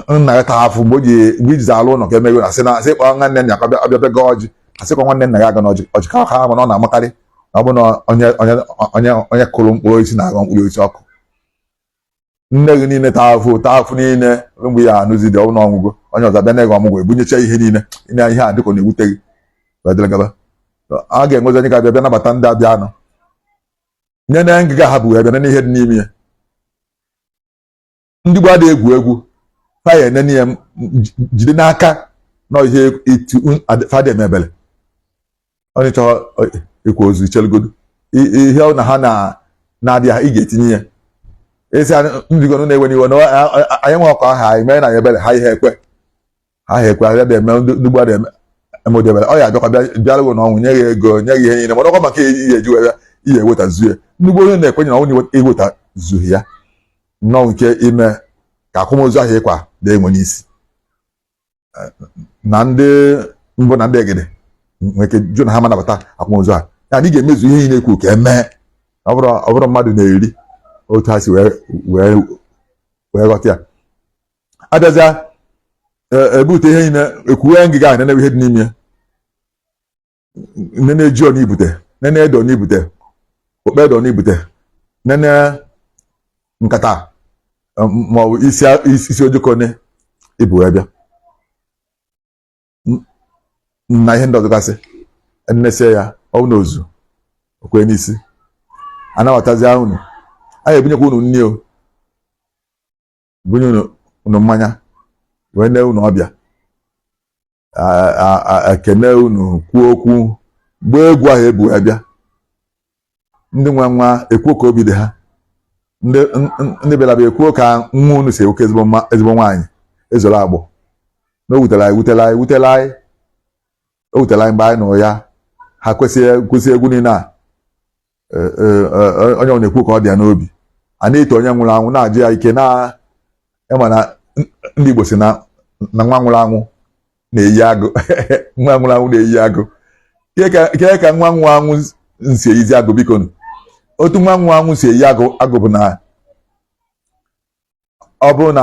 Nna ya taa afụ mgbe o ji mgbe ijizi alụ ụlọ ka emego na asị na asị kpọọ nwanne nna ya ka ọbịa bịa gọọ ọjị, asịkwa nwanne nna ya aga n'ọjị ọjị ka ha ma na ọ na-amakarị na ọ bụ na onye onye onye onye kụrụ mkpụrụ osisi na-aghọ mkpụrụ osisi ọkụ. Nne gị niile taa afụ, taa afụ niile, mgbe ya anụzi dị ọnwụ ọnwụgo, onye ọzọ bịa na-ege ọmụgwọ, ebunyecha ihe niile na ihe a dịka ọ na-ewute gị wee dịrị gaba. A ga-enwezi onye ga-abịa bịa nabata ndị abịa anụ nye na ngịga ha bụ wee bịa n'ihe dị n'ime ya. Ndị gboo adịghị egwu egwu, fa ya enene ya, jide n'aka na ihe etu fadị emebele. Onye chọrọ ịkwa ozu, ichelugodu ihe ọ na ha na-adị ha, ị ga-etinye ya esi mbigonu na-ewe n'iwe na anyị nwe ọkọ aha anyị mee na ebere ha ihe ekwe ha ha ekwe ha eme. Ndị gboo adịghị eme ụdị ebere. Ọ ya abịakwa bịara na ọnwụ, nye gị ego, nye gị ihe niile, mana ọkwa maka ihe eji wee ihe ewetazu ya. Ndị gboo onye na-ekwenye na ọnwụ iwetazughị ya nnọọ nke ime ka akwamozu ahụ ịkwa na-enwe n'isi na ndị mbụ na ndị egede nwere ike jụ na ha manabata akwamozu a ya na ị ga-emezu ihe niile ekwu ka emee. Ọ bụrụ mmadụ na-eri otu ha si wee wee wee ghọta ya, abịazịa ebute ihe niile, ekwuwe ngịga ahụ, nene ihe dị n'ime ya, nene ji onibute, nene ede onibute, okpe ede onibute, nene nkata maọbụ isi isi ojokone ibu wee bịa na ihe ndị ọzọ gasị. Nnesie ya ọwụ na ozu okwe n'isi, anabatazi unu, anyị ebunyekwa unu nri, o bunye unu mmanya wee nee unu ọbịa, ekene unu, kwuo okwu, gbaa egwu ahụ ebu wee bịa. Ndị nwe nwa ekwuo ka obi dị ha, ndị bịara bịa ekwuo ka nwa unu si ewoke ezigbo ezigbo nwaanyị ezoro agbụ na o wutere anyị, wutere anyị, wutere anyị, o wutere anyị mgbe anyị nụrụ ya. Ha kwesị egwu niile a, onye ọ na-ekwu ka ọ dị ya n'obi, a na-eto onye nwụrụ anwụ, na-ajụ ya ike na ịma na ndị Igbo si na nwa nwụrụ anwụ na-eyi agụ, nwa nwụrụ anwụ na-eyi agụ. Kee ka nwa nwụrụ anwụ si eyizi agụ? Biko, otu nwa nwụrụ anwụ si eyi agụ agụ bụ na ọ bụrụ na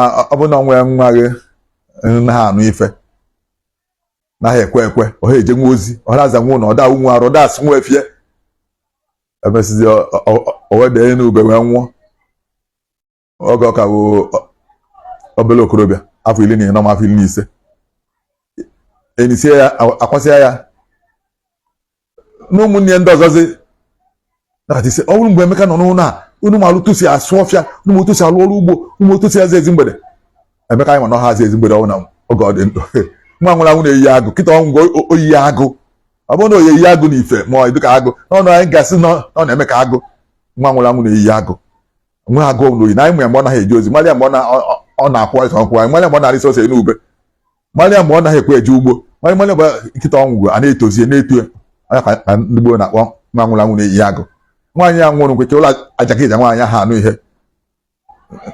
ọ nwee nwa gị na ha anụ ife Naghị ekwe ekwe, ọha eje nwa ozi, ọha aza nwa ụlọ, ọda nwa arụ, ọda asụ nwa efie, emesizi owede n'ube wee nwụọ. Oge ọ ka bụ obere okorobịa, afọ 14 ma afọ 15, enisie ya, akwasịa ya na ụmụnne ndị ọzọzi nakata. Ọ bụrụ mgbe Emeka nọ n'ụlọ a, unu ma otu si asụ ọfịa, unu ma otu si alụ ọrụ ugbo, unu ma otu si aza ezi mgbede. Emeka anyị ma na ọha aza ezi mgbede. Ọ na oge ọ dị ndụ, nwa nwụrụ anwụ na-eyi agụ. Kịta ọnwụ oyiyi agụ. Ọ bụrụ na oyiyi agụ na ife ma ọ dịka agụ n'ọnụ, anyị gasị na ọ na-eme ka agụ. Nwa nwụrụ anwụ na-eyi agụ, nwa agụ na oyi na anyị mụ ya mgbe ọ naghị eje ozi, marịa mgbe ọ na-akwụ ọsọ nkwụ anyị, marịa mgbe ọ na-arịsị ose n'ube, marịa mgbe ọ naghị ekwe eje ugbo, marịa mgbe nkịta ọnwụ a na-etozie na-eto ya. Ka ndị gboo na-akpọ nwa nwụrụ anwụ na-eyi agụ. Nwaanyị ya nwụrụ nkweche ụlọ ajakịja, nwaanyị ahụ anụ ihe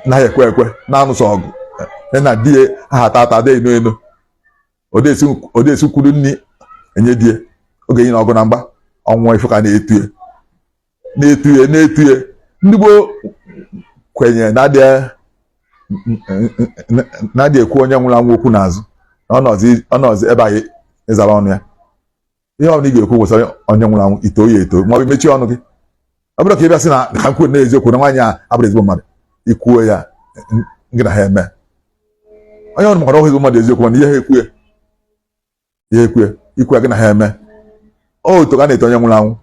naghị ekwe ekwe na-anụsọ ọgụ na di ya aha tata ada eno eno, odesi kwuru nri enye di ya oge yi na ọgụ na mgba ọnwụ ife ka na-etu na-etu na-etu. Ndị gboo kwenyere na-adị ekwu onye nwụrụ anwụ okwu n'azụ, na ọ nọzi ebe anyị ịzara ọnụ ya. Ihe ọ bụla ị ga-ekwu gbasara onye nwụrụ anwụ, ito ya eto, ma ọ bụ mechie ọnụ gị. Ọ bụrụ ka ị bịa sị na ka m kwuo na eziokwu na nwaanyị a abụrụ ezigbo mmadụ, ikwuo ya, gị na ha eme onye ọrụ maka ọhụ ezigbo mmadụ eziokwu, mana ihe ha ekwu ya, ihe ekwu ya, ikwu ya, gị na ha eme otu ka na-eto onye nwụrụ anwụ.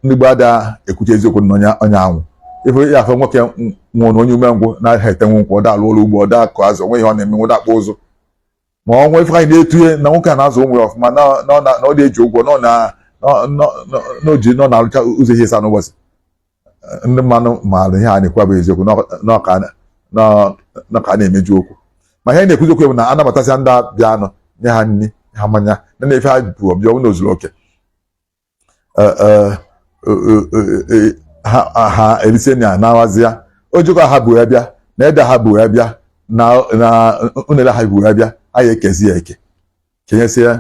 Ndị gboo ada ekwucha eziokwu na onye anwụ ife ya afọ nwoke nwụrụ, onye umengwụ na-ahịa etenwu nkwụ, ọ da alụ ọrụ ugbo, ọ da akụ azụ, onwe ihe ọ na-eme, nwụda akpụ ụzụ. Ma ọ nwee ife anyị na-etunye na nwoke a na-azụ ụmụ ya ọfụma, na ọ na-eji ụgwọ, na ọ na-arụcha ụzọ ihe ịsa n'ụbọchị. Ndị mmanụ maara ihe a na-ekwu bụ eziokwu na ka a na-emeju okwu. Ma ihe na-ekwuzi okwu bụ na anabatasịa ndị bịanụ, nye ha nri, ha mmanya, na na-efe ha bụ ọbịa na ozuru oke, ha erisie na na-awazi ya ojoko ha bụ ya bịa na ede ha bụ ya bịa na unere ha bụ ya bịa, anyị ekezi ya eke, kenyesie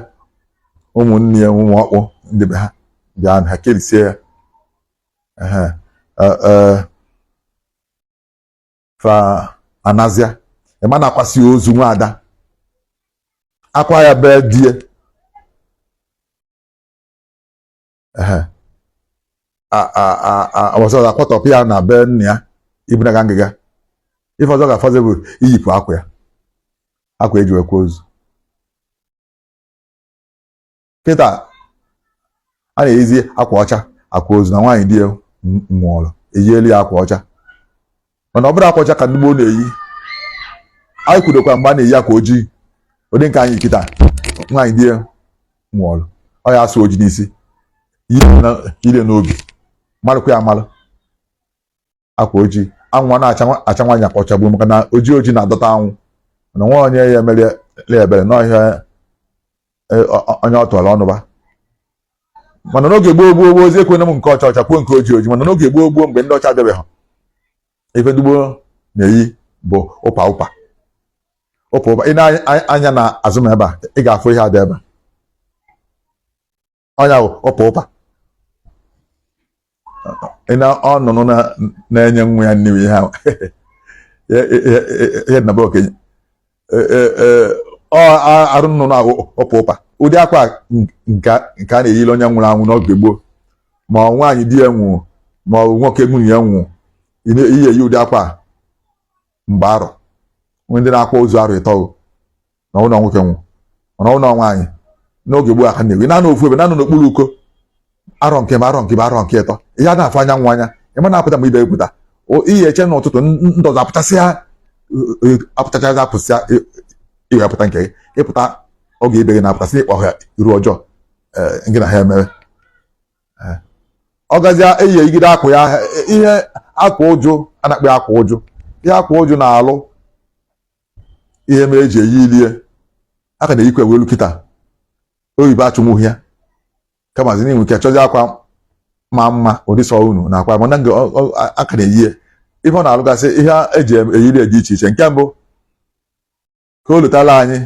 ụmụnne ya, ụmụ ọkpụ ndị be ha bịa, ha kerisie ya fa anazia. Ịma na-akwasị ozu nwaada akwa ya bee die ọzọ akwatọpụ ya na be nna ya, ibunaga ngịga. Ife ọzọ ga-afọzi bụ iyipụ akwa ya, akwa eji wekwa ozu. Kịta a na-eyizi akwa ọcha akwa ozu na nwaanyị di ya nwụọrọ, eyielu ya akwa ọcha. Mana ọ bụrụ akwa ọcha ka ndị gboo na-eyi, anyị kwudokwa mgbe a na-eyi akwa ojii ụdị nke anyị kịta. Nwaanyị di ya nwụọrọ, ọ ya asụ oji n'isi, yire n'obi, marụkwa ya amalụ akwa ojii. Anwụ na-acha nwaanyị akwa ọcha gburu, maka na ojii ojii na-adọta anwụ. Mana nwa onye ya emere ya ebere n'ọhịa onye ọ tụọrọ ọnụba. Mana n'oge gboo gboo gboo, ozi ekwena m nke ọcha ọcha kwuo nke ojii ojii. Mana n'oge gboo gboo, mgbe ndị ọcha abịabeghị, ife ndị gboo na-eyi bụ ụpa ụpa ụpa ụpa. Ị na-anya na azụ m ebe a, ị ga-afụ ihe adị ebe a, ọnya bụ ụpa ụpa. Ị na ọnụnụ na-enye nwa ya nri ihe ahụ ihe nnaba okenye ọ arụ nnụnụ ahụ ụpa ụpa. Ụdị akwa nke a na-eyili onye nwụrụ anwụ n'oge gboo, ma ọ nwaanyị di ya nwụrụ, ma ọ nwoke nwunye ya nwụrụ, iyi eyi ụdị akwa mgbe arọ ndị na-akwa ozu arọ ịtọ na ụlọ nwoke nwụ, mana ụlọ nwaanyị n'oge gboo aka na-ewe naanị ofu ebe, naanị n'okpuru uko, arọ nke ma arọ nke ma arọ nke ịtọ, ihe a na-afụ anyanwụ anya ịma na-apụta ma ibe pụta iyi eche n'ụtụtụ ndị ọzọ apụtasịa apụtachazi apụsịa, iwepụta nke gị ịpụta oge ibe gị na-apụta, sị ịkpọ ha iru ọjọọ gị na ha emere. Ọ gazie eyi eyigide akwa ya, ihe akwa ụjụ a na-akpọ akwa ụjụ, ihe akwa ụjụ na-alụ ihe mere eji eyi ilie aka na-eyikwa ewelu kịta oyibo achụnwughị ya, kama zi n'inwe ike chọzi akwa ma mma ụdị sọ unu na akwa, mana aka na-eyi ife ọ na-alụgasị. Ihe eji eyiri dị iche iche. Nke mbụ, ka o lotala anyị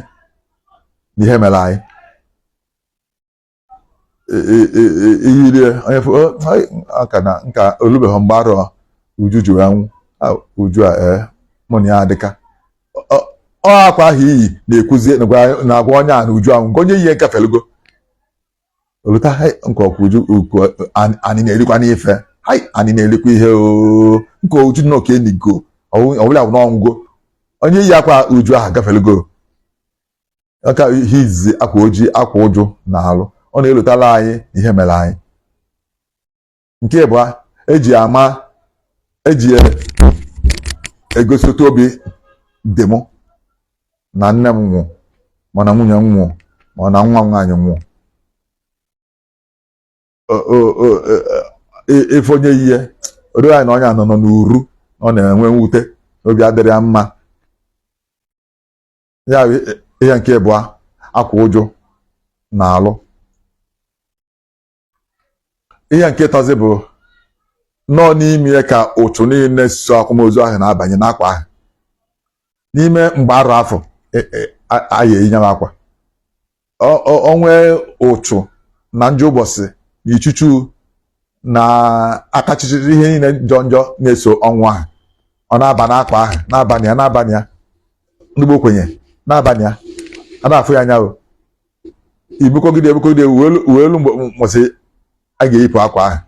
na ihe mere anyị iyirie onye aka na nka olubeghị mgbe arọ uju ji wee nwụ uju a, ee, mụ na ya adịka Ọ akwa ahụ iyi na-ekwuzi na-agwa onye a na Uju anwụ nke onye yi gafelugo oluta nke ọkwa Uju anyị na-erikwa n'ife hai anyị na-erikwa ihe oo nke Uju nọ ka enigo ọbụla bụ n'ọngwụgo onye yi akwa Uju ahụ gafelugo aka ihe izizi akwa ojii akwa ụjụ na-alụ ọ na-elotala anyị ihe mere anyị. Nke ịbụa eji ama eji egosi otu obi dị mụ na nne m nwụ ma na nwunye m nwụ ma na nwa m nwaanyị nwụ. Ife onye yiye o doo anya na onye a nọ n'uru ọ na-enwe mwute obi adịrị ya mma. Ya ihe nke ịbụa akwa ụjụ na-alụ. Ihe nke ịtọzi bụ nọọ n'ime ya ka ụchụ niile so akwamozu ahụ na-abanye n'akwa ahụ n'ime mgbe arụ afọ aya eyinye m akwa onwe ụchụ na njọ ụbọchị na ichuchu na akachichiri ihe niile njọ njọ na-eso ọnwụ ahụ ọ na-aba n'akwa ahụ na-abanye ya na-abanye ya ndị gboo kwenye na-abanye ya a na-afụ ya anya o ibukọgide ebukọgide wee lu mgbe mbọsị a ga-eyipụ akwa ahụ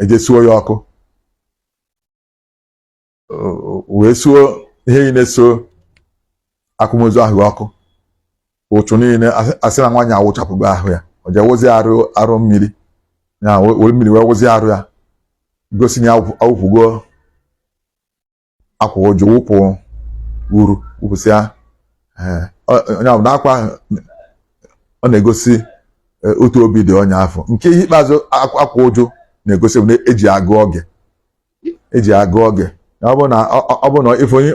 eje suo ya ọkụ wee suo ihe niile so akwamozu ahụ ọkụ ụchụ niile asị na nwaanyị awụchapụgo ahụ ya o jee wụzie arụ arụ mmiri ya were mmiri wee wụzie arụ ya gosi na ya awụpụgo akwa ụjụ wụpụ uru wụpụsịa onye ahụ n'akwa ahụ ọ na-egosi otu obi dị onye afụ. Nke ihe ikpeazụ akwa ụjụ na-egosi bụ na eji agụ oge eji agụ oge ọ bụ na ife onye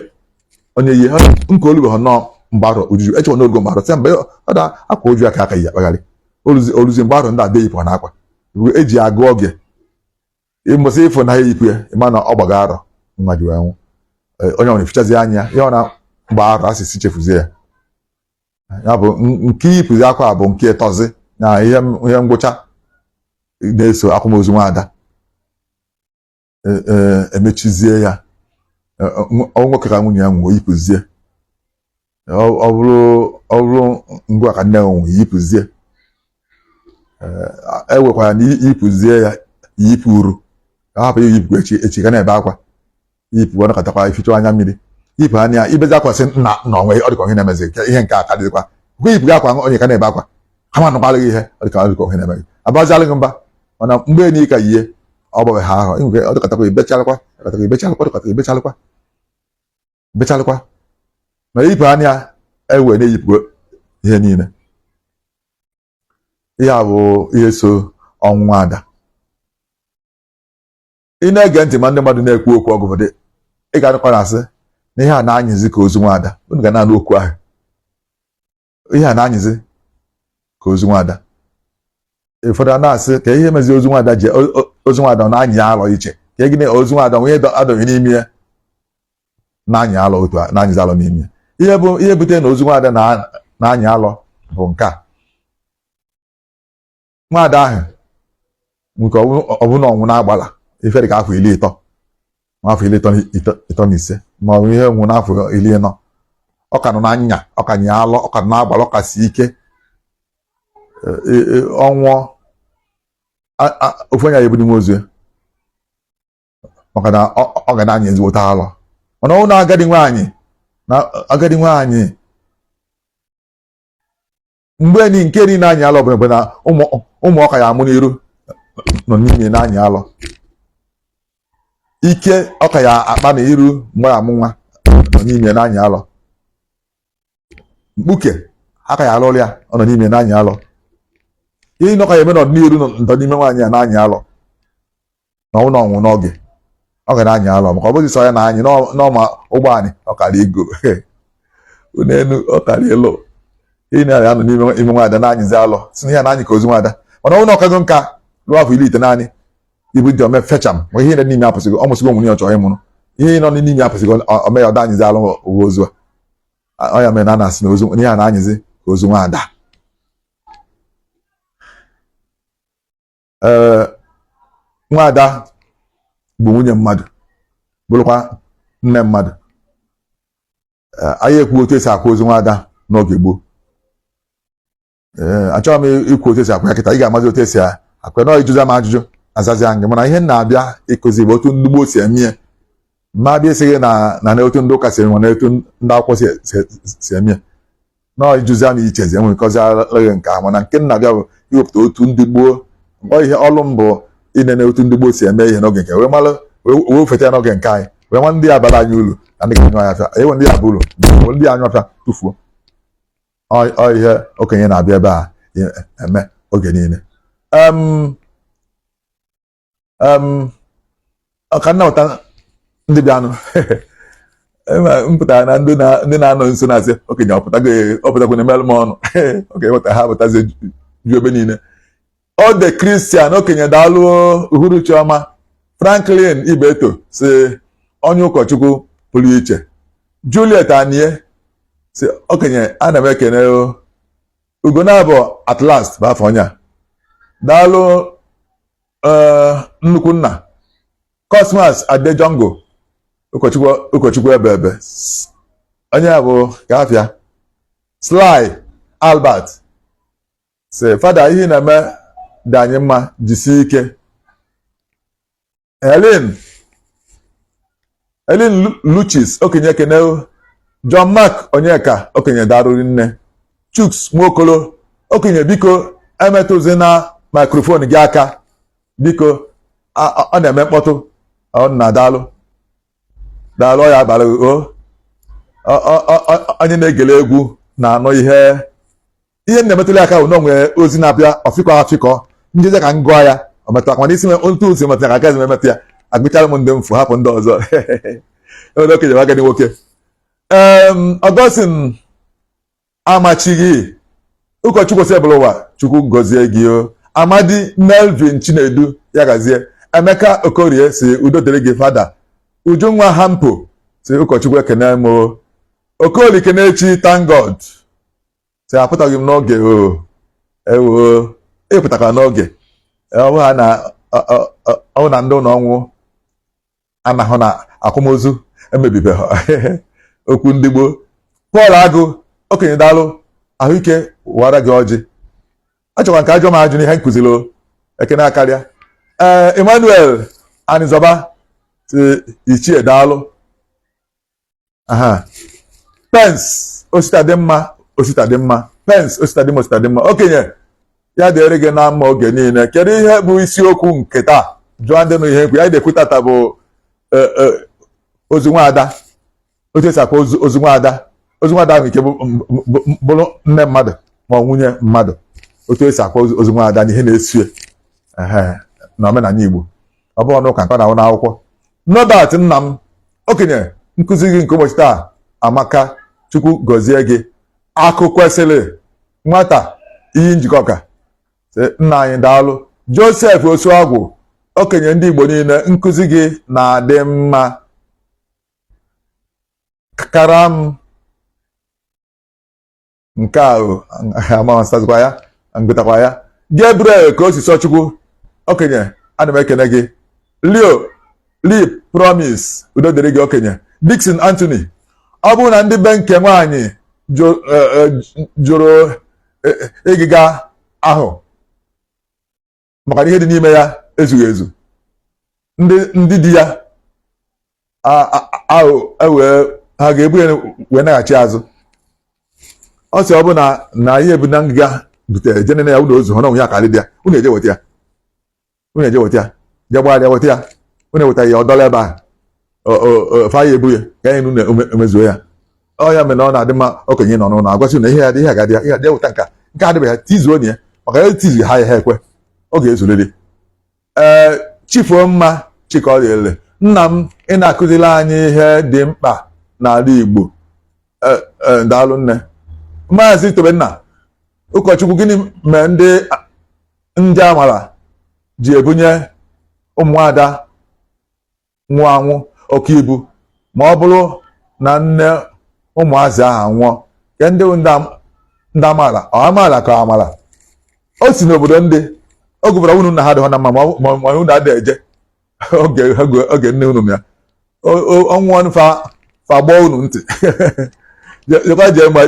onye yi nke olubeghị nnọọ mgbe arọ ujuju echekwa n'ogo mgbe arọ sị mgbe ọ da akwa ụjụ ya ka aka yi akpagharị oluzi mgbe arọ ndị ada eyipụ na akwa eji agụ oge ịmụsị ịfụ na eyipụ ya ịma na ọ gbaga arọ nwa ji wee nwụ. Onye ọ na-efichazi anya ya ọ na mgbe arọ asịsị chefuzie ya ya bụ nke iyipụzi akwa bụ nke ịtọzi na ihe ngwụcha na-eso akwamozu nwaada emechizie ya ọ nwoke ka nwunye ya nwụọ yipụzie ọ bụrụ ngwa ka nne nwụ yipụzie ewekwara na yipụzie ya yipụ uru ka hapụ iyipụ echi echi ga na-ebe akwa yipụ ọ nọkọtakwa ificha anya mmiri yipụ anya ibezi akwa sị nna na onwe ọ dịka onye na-emezi ihe nke aka dịkwa kwe yipụ gị akwa onye ka na-ebe akwa ha ma nụkwalụ gị ihe ọ dịka ọ dịka onye na-eme gị abazialụ gị mba mana mgbe enyi ka yie ọ gbabe ha ahụ ịnwe ọ dịkọtakwa ibechalụkwa dịkọtakwa ibechalụkwa dịkọtakwa ibechalụkwa bechalụkwa ma yipụ anya ewe na-eyipụ ihe niile. Ihe a bụ ihe so ọnwụ nwaada. Ị na-ege ntị ma ndị mmadụ na-ekwu okwu ọgụ ụfọdụ ị ga-anụkwa na-asị na ihe a na-anyịzi ka ozu nwaada. Unu ga na-anụ okwu ahụ ihe a na-anyịzi ka ozu nwaada. Ụfọdụ a na-asị ka ihe mezi ozu nwaada ji ozu nwaada ọ na-anyị alọ iche ka gịnị ozu nwaada onye adọghị n'ime ya na-anyị alọ otu na-anyịzi alọ n'ime ya. Ihe bụ ihe butere na ozu nwaada na-anyị alọ bụ nke a. Nwaada ahụ nke ọbụna ọnwụ na-agbala ife dị ka afọ 30 ma afọ 35 ma ọ bụ ihe nwụ n'afọ 40 ọ ka nọ na nya ọ ka nye alọ ọ ka nọ na-agbala ọ ka si ike ọnwụọ ofu onye ya ebu n'ime ozu ya maka na ọ ga na-anya ezigbote alọ. Mana ọ na agadi nwaanyị na agadi nwaanyị mgbe ni nke niile na-anya alọ bụ na ụmụ ọka ya amụ n'iru nọ n'ime na-anya alọ ike ọka ya akpa na iru mgbe ya amụ nwa nọ n'ime na-anya alọ mkpuke aka ya alụrụ ya ọ nọ n'ime na-anya alọ ihe nọka ya eme n'ọdịnihu nọ n'ime nwaanyị ya na-anya alọ na ọnwụ na ọnwụ n'oge ọ ga na-anya alọ maka ọ bụghị sọ ya na-anyị n'ọma ụgbọ anyị ọkara ego unenu ọkara ịlụ ị na-ya nọ n'ime ime nwaada na-anyịzi alọ si na ya na-anyị ka ozu nwaada. Mana ọnwụ na ọkago nka ruo afọ 90 ibu ntị ome fecham ma ihe nọ n'ime apụsịgo ọ mụsịgo nwunye ọ chọrọ ịmụrụ ihe nọ n'ime apụsịgo ome ya ọda anyịzi alọ uwe ozu a. Ọ ya mere na a na-asị na ozu ihe a na-anyịzi ka ozu nwaada. Ee nwaada bụ nwunye mmadụ bụrụkwa nne mmadụ. Anyị ekwu otu esi akwa ozu nwaada n'oge gboo. Ee, achọghị m ikwu otu esi akwa ya kịta. Ị ga-amazi otu esi akwa na ịjụza m ajụjụ azazi gị, mana ihe m na-abịa ịkụzi bụ otu ndị gboo si eme ya. Ma abịa esighị na otu ndị ụka si eme, na otu ndị akwụkwọ si eme ya na ịjụzi m ichezi enwere nkọzi alụghị nke ahụ. Mana nke m na-abịa bụ iwepụta otu ndị gboo. Ọ ihe ọlụ m bụ inene otu ndị gboo si eme ihe n'oge nke wee malụ, wee feta ya n'oge nke anyị, wee nwa ndị ya bara anyị uru na ndị ga-anyụ anyị afịa, ewe ndị ya bụ uru, ndị ya anyụ afịa tụfuo. Ọ ihe okenye na-abịa ebe a eme oge niile. Ọka nnabata ndị bịanụ m pụtara na ndị na-anọ nso na-asị okenye ọpụtago, ọpụtago na-emelụ m ọnụ okenye pụta, ha pụtazi ju ebe niile. Ọ dị Christian okenye, daalụ, uhuruchi ọma. Franklin Ibeto si onye ụkọchukwu pụrụ iche. Juliet Anie si okenye, ana m ekene o. Ugonabọ at last bụ afọ onye a. Daalụ nnukwu nna Cosmas Adejongo, ụkọchukwu, ụkọchukwu ebe ebe onye a bụ ka afịa. Sly Albert si, "Fada, ihe ị na-eme dị anyị mma, jisie ike." Helen Luchis, okenye, ekene. John Mark Onyeka, okenye, darụri nne. Chuks Nwokolo, okenye, biko emetụzina microphone gị aka, biko, ọ na-eme mkpọtụ. Ọ na daalụ, daalụ, ọ ya abalị o. Onye na-egele egwu na-anụ ihe ihe m na-emetụla aka bụ na o nwere ozi na-abịa ọfịkọ afịkọ njeze ka m gụọ ya. O metụ aka, mana isi m otu usi metụ aka, agaghị m emetụ ya. Agụchara m ndị mfu, hapụ ndị ọzọ. Enwere okenye agadi nwoke. Augustine Amachighị, ụkọchukwu sebụla ụwa, Chukwu gọzie gị o. Amadi Melvin Chinedu, ya gazie. Emeka Okorie si udo dịrị gị, fada. Ujunwa Hampo si ụkọchukwu, ekene m o. Okoli Kenechi, thank God, si apụtaghị m n'oge o. Ewo, ịpụtakwa n'oge. Ọ bụ ha na ọ bụ na ndị ụlọ ọnwụ anahụ na akwamozu emebibeghị okwu ndị gboo. Pọl Agụ, okenye, daalụ, ahụike wara gị ọjị. Achọkwa nke ajọ m ajụ n'ihe nkụziri o. Ekene akarịa. Ee, Emmanuel Anịzọba si ichie, daalụ. Aha Pens Osita dị mma, Osita dị mma, Pens Osita dị mma, Osita dị mma, okenye, ya dịrị gị na mma oge niile. Kedu ihe bụ isiokwu nke taa? Jụọ ndị nụ ihe nkwu ya na-ekwu tata bụ ozu nwaada, otu esi akwa ozu nwaada. Ozu nwaada ahụ nke bụrụ nne mmadụ ma ọ nwunye mmadụ, otu esi akwa ozu nwaada na ihe na-esie ehe na omenala Igbo. Ọ bụrụ n'ụka nke ọ na-ahụ n'akwụkwọ. Nobert nna m, okenye, nkụzi gị nke ụbọchị taa amaka, Chukwu gọzie gị. Akụ kwesịrị nwata iyi njikọ ọka sị, nna anyị, daalụ. Joseph Osuagwụ, okenye ndị Igbo niile, nkụzi gị na-adị mma kara m nke ahụ amasazikwa ya ngụtakwa ya. Gabriel ka o si sọ Chukwu, okenye, ana m ekene gị. Leo Lee Promise, udo dịrị gị, okenye. Dixon Anthony, ọ bụrụ na ndị be nke nwaanyị jụrụ ịgịga ahụ maka na ihe dị n'ime ya ezughị ezu, ndị di ya ahụ ewee ha ga-ebu ya wee naghachi azụ. Ọ sị ọ bụ na ihe bụ na ngịga butere jenene ya ụlọ ozu ha na onwe ya karị dị ya, unu eje weta ya, unu eje weta ya, je gbagharịa weta ya, unu eweta ya, ọ dọla ebe ahụ, fa ya ebu ya ka anyị unu emezuo ya. Ọ ya mere na ọ na-adị mma okenye nọ n'ụlọ agwasị na ihe ya dị, ihe ga-adị ya, ihe adị eweta nka nke adịbeghị ya tizuo na ya, maka ya tizu ha ya, ha ekwe ọ ga-ezuriri. Ee, chifuo mma Chikọdịele, nna m, ị na-akụziri anyị ihe dị mkpa n'ala Igbo. Ee, daalụ nne. Maazị Tobenna, ụkọchukwu, gịnị mere ndị amara ji ebunye ụmụada nwụọ anwụ oke ibu ma ọ bụrụ na nne ụmụazị ahụ anwụọ? Ke ndị bụ ndị amaala? Ọ amaala ka amara o si n'obodo ndị oge ụfọdụ unu na ha dịghọ na mma, ma unu adịghị eje oge oge nne unu ya ọnwụ fa fa gbọọ unu ntị. Jekwa jee ma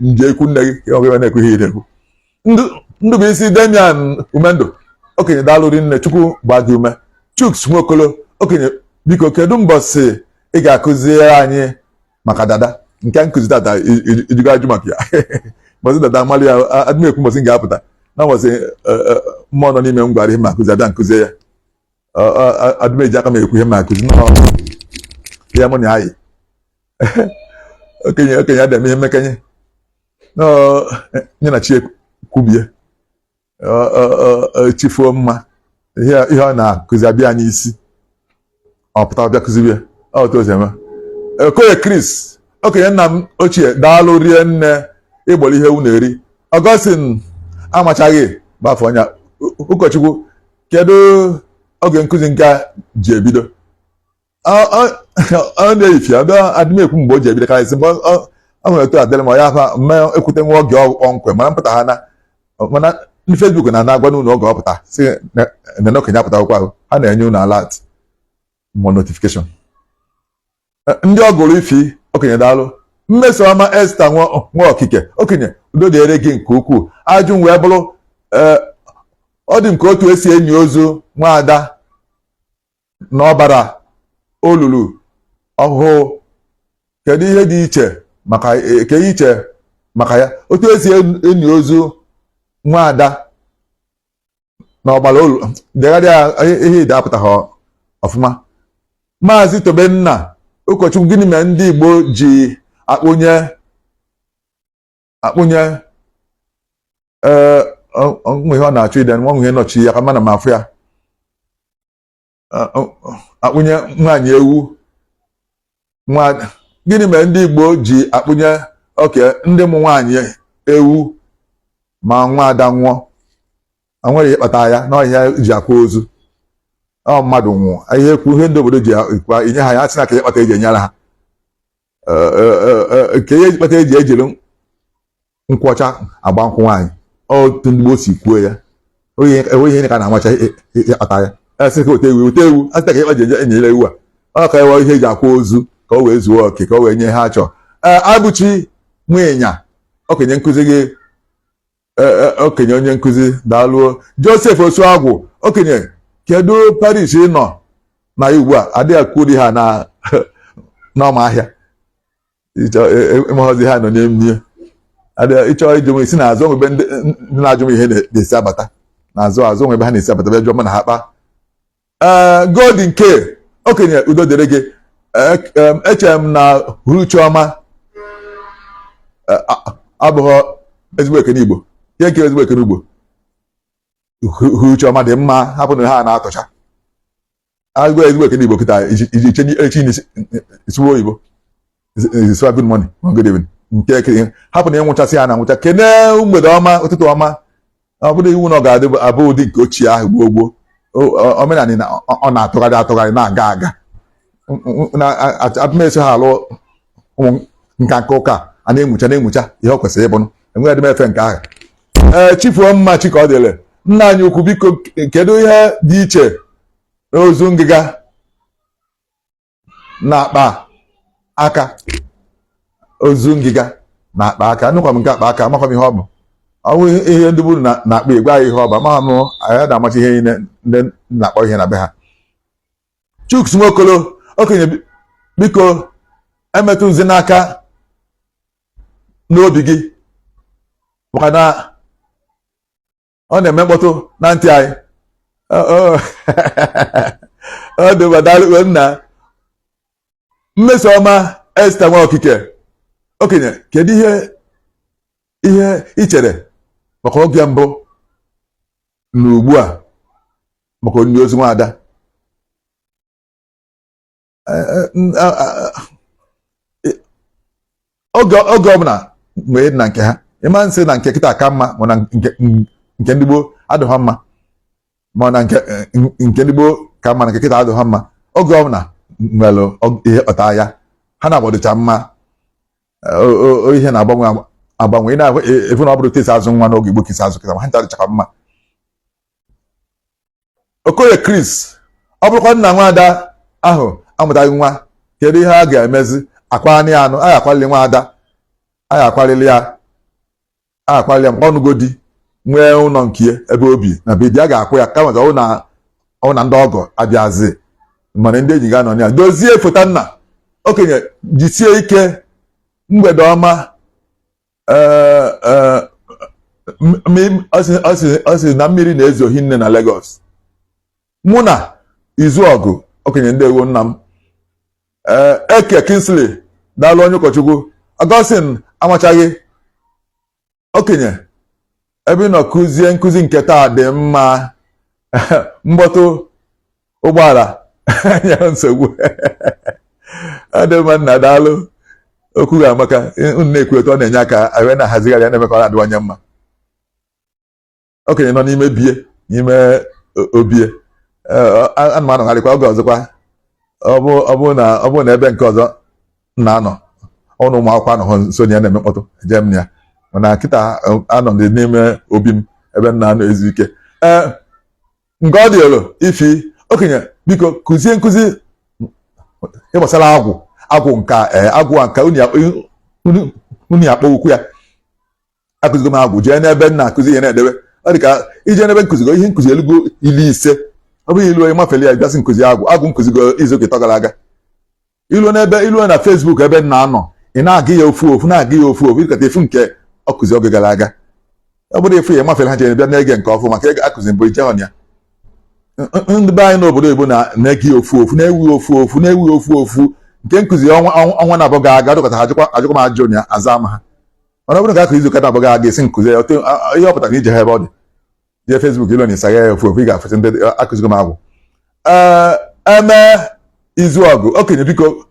nje ikwu nne gị ka ọ na-ekwu ihe ị na-ekwu. Ndụbụisi Damian Umendụ, okenye, daalụ rinne. Chukwu gbaa gị ume. Chuks Nwokolo, okenye, biko, kedu mbọsị ị ga-akụziere anyị maka dada nke nkụzi tata? Ijigo ajụ maka ya mbọsị dada amalị ya. Adị m ekwu mbọsị m ga-apụta na mbọsị mmụọ nọ n'ime m gwara ihe ma akụzi, abịa nkụzie ya. Adị m eji aka m ekwu ihe ma akụzi nọ ya. Mụ na anyị okenye, okenye adị eme ihe mmekenye nọ nye na chi kwubie chifuo mma ihe ihe ọ na-akụzi abịa n'isi, ọ pụta bịa kụzibe. Otu o si eme. Okoye Chris, okenye, nna m ochie, daalụ rie nne ịgbọrọ ihe ewu na-eri. Augustine amachaghị gbafọ ọnya. Ụkọchukwu, kedu oge nkụzi nke a ji ebido? Ọ na-eyifi ọbịa. Adị m ekwu mgbe o ji ebido karịsị mgbe ọ nwere otu adịrị ma ya afa mme ekwute nwa oge kpọmkwem, mana mpụta ha na mana ndị Facebook na na-agwa n'ụlọ oge ọ pụta si na okenye apụta akwụkwọ ahụ, ha na-enye unu alert ma notification. Ndị ọ gụrụ ifi, okenye, daalụ. Mmeso ọma Esta nwa okike, okenye, udo dịrị gị nke ukwuu. Ajụ m wee bụrụ, ọ dị m ka otu esi enyi ozu nwaada na ọbara olulu ọhụụ, kedu ihe dị iche maka ke iche maka ya, otu esi enyi ozu nwaada na ọgbara olu? Degharịa ihe ide apụtaghị ọfụma. Maazị Tobenna, ụkọchukwu, gịnị mere ndị Igbo ji akpụnye ee nwe ihe ọ na-achọ ide nwa ihe nọchi ya ka mana m afụ ya akpụnye nwaanyị ewu nwa? Gịnị mere ndị Igbo ji akpụnye oke ndị mụ nwaanyị ewu ma nwa ada nwụọ? O nwere ihe kpatara ya na ọhịa ji akwa ozu ọ mmadụ nwụọ. Ihe ekwu ihe ndị obodo ji ekwa inye ha ya asị na ka ihe kpata eji enyere ha nke ihe kpata eji ejiri nkwụ ọcha agba nkwụ nwaanyị. Otu ndị gboo si kwuo ya, enweghị ihe ka na-amacha ihe kpata ya. Asị ka weta ewu, weta ewu, asị ka ihe ji enyere ewu a, ọ ka ewe ihe eji akwa ozu ka o wee zuo oke, ka o wee nye ha chọọ. Ee, Abụchi Nwịnya, okenye, nkụzi gị, okenye, onye nkụzi, daalụo. Joseph Osuagwụ, okenye, kedu parish ị nọ na ya ugbu a? Adịghị akwuri ha na n'ọma ahịa ịmaghọzi ha nọ n'ime ịchọ ịjụ m isi n'azụ onwebe ndị na-ajụ m ihe na-esi abata n'azụ azụ onwebe ha na-esi abata bịa jụọ m na ha kpa. Ee, Golden K, okenye, udo dịrị gị. Echere m na Uhuruchi ọma abụghị ezigbo ekene Igbo. Ihe nke ezigbo ekene Igbo, uhuruchi ọma dị mma, hapụ na ha na-atọcha agụ. Ezigbo ekene Igbo kịta iji echi isiwe oyibo isiwa good morning, good evening, nke ekene hapụ na ịnwụchasị ha na nwụcha. Kene mgbede ọma, ụtụtụ ọma. Ọ bụrụ iwu na ọ ga-adị abụ ụdị nke ochie ahụ gboo gboo. Omenala na ọ na-atụgharị atụgharị, na-aga aga. Abụmeso ha alụ ụmụ nka nka ụka a na-enwucha na-enwucha ihe ọ kwesịrị ịbụnụ. Enweghị adị m efe nke ahụ. Ee, chifuo mma chi ka ọ dịrị. Nna anyị ukwu, biko, kedu ihe dị iche n'ozu ngịga na akpa aka? Ozu ngịga na akpa aka. Anụkwa m nke akpa aka, amakwa m ihe ọ bụ. Ọ bụ ihe ndị buru na-akpa igwe anyị, ihe ọ bụ amaghị m. Anyị na-amacha ihe niile ndị na-akpọ ihe na be ha. Chuks Nwokolo, okenye, biko, emetụzi n'aka n'obi gị maka na ọ na-eme mkpọtụ na ntị anyị. Ọ dị mma, daalụ nna. Mmeso ọma Esta nwa okike, okenye, kedu ihe ị chere maka oge mbụ na ugbu a maka onyinye ozu nwaada? Oge ọbụla nwere na nke ha. Ịma nsị na nke kịta ka mma, ma na nke ndị gboo adịghị mma, ma na nke ndị gboo ka mma, na nke kịta adịghị mma. Oge ọbụla nwere ihe kpata ya. Ha na-agbadịcha mma. Ihe na-agbanwe agbanwe. Ị na-ahụ efu na ọ bụrụ tesi azụ nwa n'oge gboo kesi azụ kịta, ma ha ncha dịchakwa mma. Okoye Chris, ọ bụrụkwa nna nwaada ahụ amụtaghị nwa, kedu ihe a ga-emezi? Akwani anụ a ga-akwalili nwaada. A ga-akwarịrị ya, a ga-akwarịrị ya maka ọ nụgo di, nwee ụlọ nke ya ebe o bi na be di. A ga-akwụ ya kama ọ na ọ na ndị ọgọ abịazi, mana ndị enyi ga-anọ ya. Dozie foto nna okenye, jisie ike. Mgbede ọma. Ee, ọ sị na mmiri na-ezo hinne na Lagos. Mụ na izu ọgụ okenye, ndewo nna m. Ee, Eke Kingsley, daalụ onye ụkọchukwu. Augustine amachaghị okenye, ebe ị nọ kụzie nkụzi nke taa dị mma. Mkpọtụ ụgbọala nyere nsogbu. Ọ dị mma nna, daalụ. Okwu ga-amaka unu na-ekwu etu ọ na-enye aka wee na-ahazigharị ya, na-eme ka ọ na-adịwanye mma. Okenye nọ n'ime bie, n'ime obie. Ana m anọgharịkwa oge ọzọkwa. Ọ bụ na ebe nke ọzọ m na-anọ ọnụ, ụmụ akwụkwọ anọghị nso na ya na-eme mkpọtụ, eje m ya. Mana kịta anọ m n'ime obi m ebe m na-anọ ezu ike. Ee, nke ọ dị elu ifi okenye, biko kụzie nkụzi ihe gbasara agwụ, agwụ nka. Ee, agwụ a nka unu ya akpọ okwu ya. Akụzigo m agwụ. Jee n'ebe m na-akụzi ihe na-edebe. Ọ dị ka ije n'ebe nkụzigo ihe nkụzi elugo 50. Ọ bụghị ilu onye mafeli ya bịasị nkụzi agwụ. Agwụ nkụzigo izu ụka 3 gara aga. Iluo n'ebe iluo na Facebook ebe m na-anọ, ị na-aga ya ofu ofu, na-aga ya ofu ofu, ịkọta efu nke ọ kụzi oge gara aga. Ọ bụrụ efu ya mafere, ha chere bịa na-ege nke ọfụ maka akụzi mbụ ije ya. Ndị be anyị n'obodo oyibo na-ege ya ofu ofu, na-ewu ofu ofu, na-ewu ofu ofu. Nke nkụzi ọnwa na-abụọ gara aga, dọkọta ha ajụkwa m ajụjụ ya, aza m ha. Mana ọ bụrụ ka akụ izu ụka na-abụọ gara aga esi nkụzi ya, ihe ọ pụtara na ije ha ebe ọ dị, jee Facebook ilo na ịsagha ya ofu ofu, ị ga-afụsị ndị akụzigo m agwụ. Ee, eme izu ọgụ okenye, biko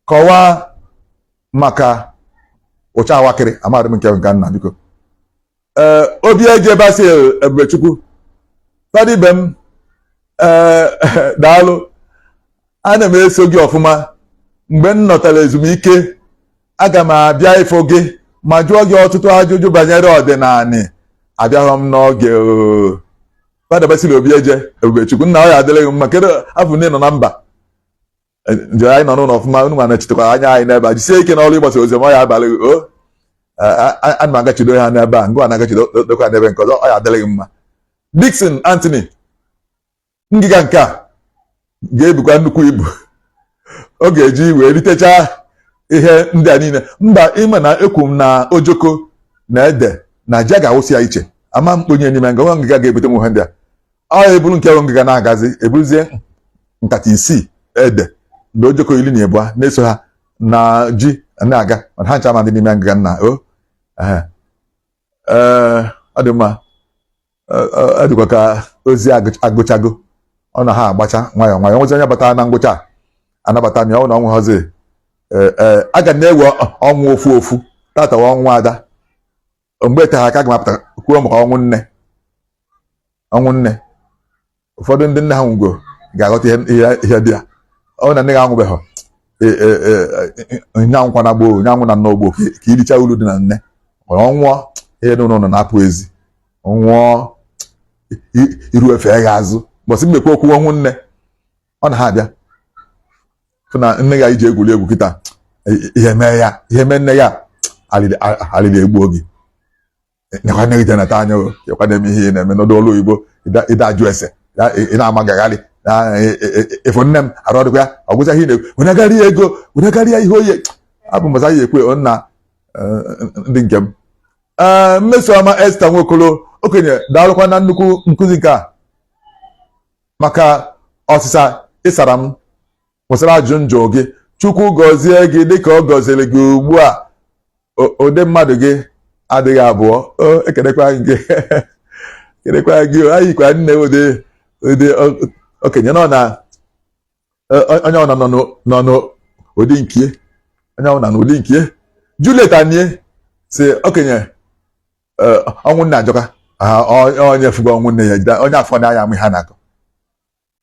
kọwaa maka ụcha awakịrị. Amadị m nke nna, biko. Ee, obi eje Basil Ebubechukwu, fada ibe m, ee, daalụ. Ana m eso gị ọfụma. Mgbe m nọtara ezumike, aga m abịa ịfụ gị ma jụọ gị ọtụtụ ajụjụ banyere ọdịnala. Abịaghọ m n'oge oo. Fada Basil Obi eje Ebubechukwu, nna, ọ ya adịrị gị mma. Kedu afọ ndị nọ na mba nje? Anyị nọ n'ụlọ ọfụma. Unu ma na-echetakwa anya anyị n'ebe a. Jisie ike n'ọrụ ịgbasa ozi ọma, ọ ya abalị gị o. Ana m agachido ha n'ebe a, ngwa, na-agachido dokwa n'ebe nke ọzọ. Ọ ya adịrị gị mma. Dixon Anthony, ngịga nke a ga-ebukwa nnukwu ibu ọ ga-eji wee ritechaa ihe ndị a niile. Mba, ịma na ekwu m na ojoko na ede na ji a ga-awụsị ya iche, ama mkponye n'ime nga nwa ngịga ga-ebute nwe ihe ndị a. Ọ eburu nke ngịga na-agazi, eburuzie nkata 6 ede na ojoko 12 na-eso ha na ji na-aga, mana ha ncha ma ndị n'ime ngịga nna o. Ee, ọ dị mma. Ọ dịkwa ka ozi agụchago. Ọ na ha agbacha nwayọọ nwayọọ. Nwezi onye batara na ngwụcha a, anabata m ya. Ọ na ọnwụ hazi. Ee, aga na-ewe ọnwụ ofu ofu. Tatawa ọnwụ ada. Mgbe ete ha aka, aga m apụta kwuo maka ọnwụ nne. Ọnwụ nne, ụfọdụ ndị nne ha nwụgo ga-aghọta ihe dị ya. Ọ na nne gị anwụbeghị, nyanwụkwa na gboo nyanwụ na nna ogbo ka iricha uru dị na nne. Ọ nwụọ, ihe dị n'ụlọ na-apụ ezi. Nwụọ, iru efe ya azụ. Mbọsị mmekwa okwu ọnwụ nne, ọ na ha abịa fụ na nne ya iji egwuri egwu kịta, ihe mee ya, ihe mee nne ya, alịrị egbuo gị. Nyekwa nne gị jenata anya o nyekwa na-eme ihe ị na-eme n'ọdụ ọlụ oyibo. Ịda ajụ ese, ị na-ama gagharị ịfụ nne m arụ ọdịkwa ya. Ọ gwụcha ihe ị na-ekwu, wenagharị ya ego, wenagharị ya ihe oye abụ. Mbọsị anyị ekwe nna ndị nke m. Ee, Mmesoma Esther Nwokolo, okenye, daalụkwa na nnukwu nkụzi nke a maka ọsịsa ịsara m kwụsịrị ajụ njụ gị. Chukwu gọzie gị dịka ọ gọziri gị ugbu a. Ụdị mmadụ gị adịghị abụọ. O ekenekwa gị, ekenekwa gị. Anyị kwa nne ụdị ụdị okenye nọ na onye ọ nọ n'ụdị nkie, onye ọ nọ n'ụdị nkie. Juliet Anie si okenye, ọnwụ nne ajọka. Onye fugo ọnwụ nne ya jide onye afọ na anya amụ ihe a na-akọ.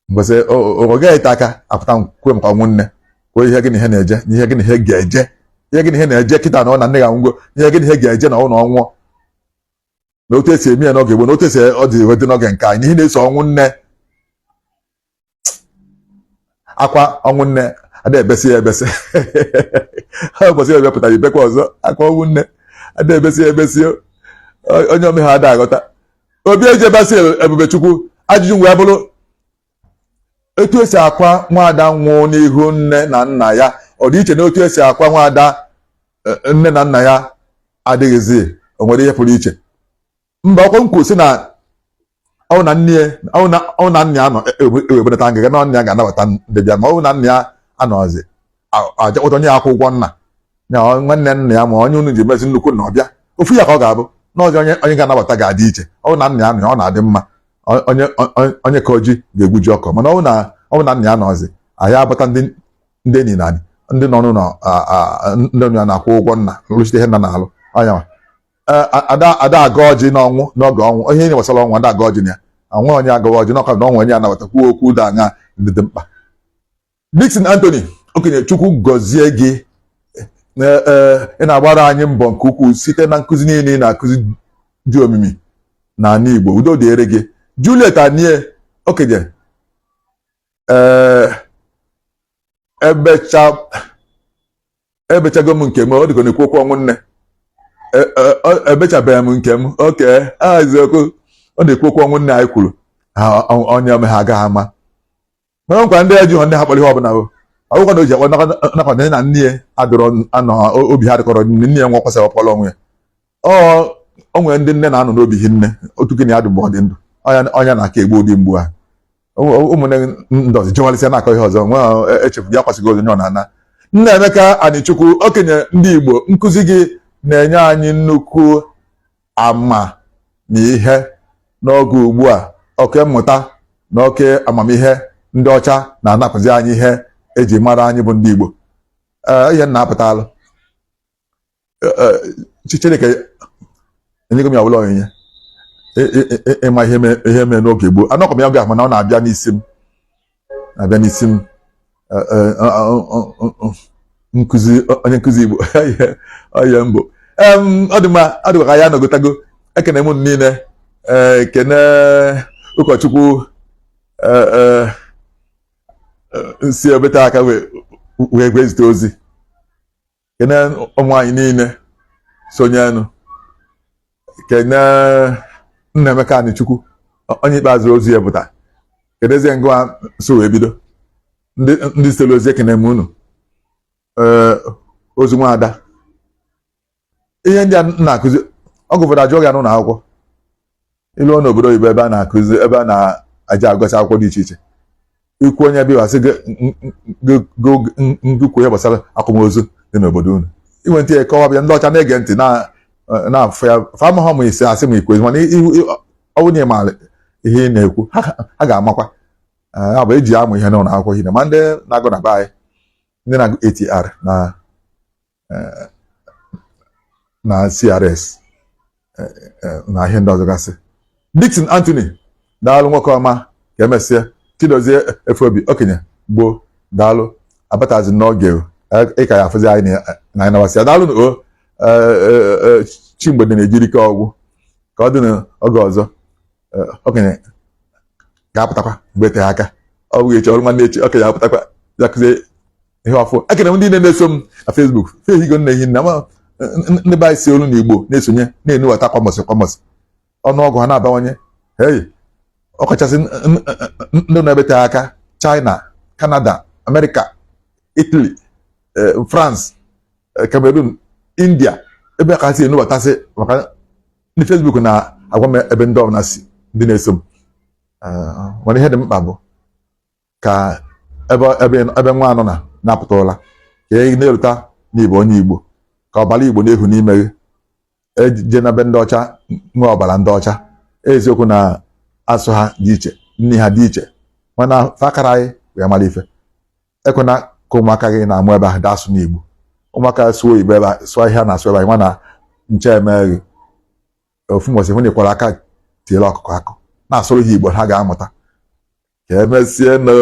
Mbọsị ọ gaghị ete aka apụta kwuo maka ọnwụ nne, kwuo ihe gị na ihe na-eje na ihe gị na ihe ga-eje, ihe gị na ihe na-eje kịta na ọ na nne ga-anwụgo, ihe gị na ihe ga-eje na ọ na ọnwụọ, na otu esi eme ya n'oge gboo, na otu esi ọ dị dị n'oge nke anyị, na ihe na-eso ọnwụ nne. Akwa ọnwụ nne ada ebesi ya ebesi. Ha ụbọchị ya bịapụtara ibekwa ọzọ akwa ọnwụ nne ada ebesi ebesi onye ome ha ada aghọta. Obi ejebasị Ebubechukwu ajụjụ wee bụrụ etu esi akwa nwaada nwụọ n'ihu nne na nna ya, ọ dị iche na otu esi akwa nwaada nne na nna ya adịghịzi? O nwere ihe pụrụ iche? Mba, ọkwa m kwuru sị na ọ na nne ọ na nna ya nọ ewebelata ngịga na nna ya ga-anabata ndị bịa, ma ọ bụ na nna ya anọzi, aja kpọta onye ya akwụ ụgwọ nna ya, nwanne nna ya ma onye unu ji mezi nnukwu nna ọbịa ofu ya ka ọ ga-abụ na ọzọ onye ga-anabata ga-adị iche. Ọ bụ na nna ya nọ, ọ na-adị mma, onye ka oji ga-egwu ji ọkọ, mana ọ bụ na nna ya nọzi, anyị abata ndị enyi na ndị nọ n'ụlọ, ndị nọ ya na-akwụ ụgwọ nna rụchite ihe nna na-alụ anya. Ada ada aga ọjị n'ọnwụ n'oge ọnwụ, ihe niile gbasara ọnwụ, ada aga ọjị na ya anwe onye agawa ọjị n'ọka na ọnwụ onye anabata kwuo okwu dị aṅa ndị dị mkpa. Dixon Anthony okenye, Chukwu gọzie gị. Ị na-agbara anyị mbọ nke ukwuu site na nkụzi niile ị na-akụzi dị omimi n'ala Igbo. Udo dịrị gị. Juliet Anie okenye, ee, ebechago m nke m. Ọ dịka na-ekwu okwu ọnwụ nne. Ebechabeghị m nke m. Oke eziokwu, ọ na-ekwu okwu ọnwụ nne anyị kwuru onye ome ha agaghị ama, mana nkwa ndị eji ndị ha kpọrọ ihe ọbụla ọgwụkwa na o ji akpọ nakwa nne na nne ya adịrọ anọ obi ha dịkọrọ nne ya nwa kwasara ọkpọrọ onwe ya. Ọ nwere ndị nne na-anọ n'obi hi nne otu gịnị ya dị mgbe ọ dị ndụ ọnya na-aka egbu ụdị mgbu a. Ụmụnne ndị ọzọ jewalịsịa na-akọ ihe ọzọ nwe echefu ya kwasịghị onye ọ na-ana. Nna Emeka Anichukwu okenye ndị Igbo, nkụzi gị na-enye anyị nnukwu ama na ihe n'oge ugbu a. Oke mmụta na oke amamihe ndị ọcha na-anapụzi anyị ihe eji mara anyị bụ ndị Igbo. Ihe na-apụtalụ Chineke enyego m ya ọbụla onyinye ịma ihe mee n'oge gboo. Anọkọ m ya oge ahụ, mana ọ na-abịa n'isi m, na-abịa n'isi m. Nkụzi onye nkụzi Igbo onye mbụ ọ dị mma, ọ dịkwa ka ya nọgotago. Ekene m niile, ekene ụkọchukwu si ebete aka wee wee zite ozi, kene ụmụ anyị niile sonyenụ, kene Nnaemeka Anichukwu onye ikpeazụ ozi ya pụta, kenezie ngwa so wee bido ndị zitere ozi. Ekene m unu. Ee, ozu nwaada, ihe ndị a na-akụzi ọgụ ụfọdụ ajụọ ya n'ụlọ akwụkwọ iluo n'obodo oyibo ebe a na-akụzi, ebe a na-aja agụsị akwụkwọ dị iche iche, ikwu onye bịa sị gị kwuo ihe gbasara akwamozu dị n'obodo unu, inwe ntị kọwa bịa ndị ọcha na-ege ntị na-afụ ya fa amaghọ ma isi asị ma ikwu, mana ọ bụ na ị maara ihe ị na-ekwu, ha ga-amakwa. Ya bụ eji amụ ihe n'ụlọ akwụkwọ hine, ma ndị na-agụ na be anyị, ndị na-agụ ATR na CRS na ihe ndị ọzọ gasị. Dixon Anthony, daalụ nwoke ọma, ka emesịa. Chidozie Efeobi okenye gboo, daalụ. Abatazi n'oge ịka ya afụzi anyị na anyị nabasị ya. Daalụ o chi mgbede na-ejiri ike ọgwụ ka ọ dị n'oge ọzọ. Okenye ga-apụtakwa mgbe eteghị aka, ọ bụghị echi, ọrụ nwanne echi, okenye apụtakwa ya kụzie ihe ọfụ. Ekene m ndị na-eso m na Facebook fehigo nna ehi nna ma ndị be anyị si olu n'Igbo na-esonye na-enuwata kwa mbọsị kwa mbọsị, ọnụọgụ ha na-abawanye. Hey, ọkachasị ndị na-ebete aka China, Canada, America, Italy, France, Cameroon, India, ebe ka ha si enubatasị, maka ndị Facebook na-agwa m ebe ndị ọbụla si ndị na-eso m. Mana ihe dị mkpa bụ ka ebe nwa anọ na na-apụta ụla ka ị na-erute n'Igbo, onye Igbo, ka ọbara Igbo na-ehu n'ime gị. Eje na be ndị ọcha nwee ọbara ndị ọcha, eziokwu na asụ ha dị iche, nni ha dị iche, mana fakara anyị wee mara ife. Ekwena ka ụmụaka gị na-amụ ebe ahụ dasụ n'Igbo. Ụmụaka sụọ oyibo ebe a, sụọ ihe a na-asụ ebe ahụ, mana nche eme gị ofu mbọsị hụ na ịkwara aka tiere ọkụkọ akụ na-asụrụ ha Igbo ha ga-amụta. Ka emesie nụ.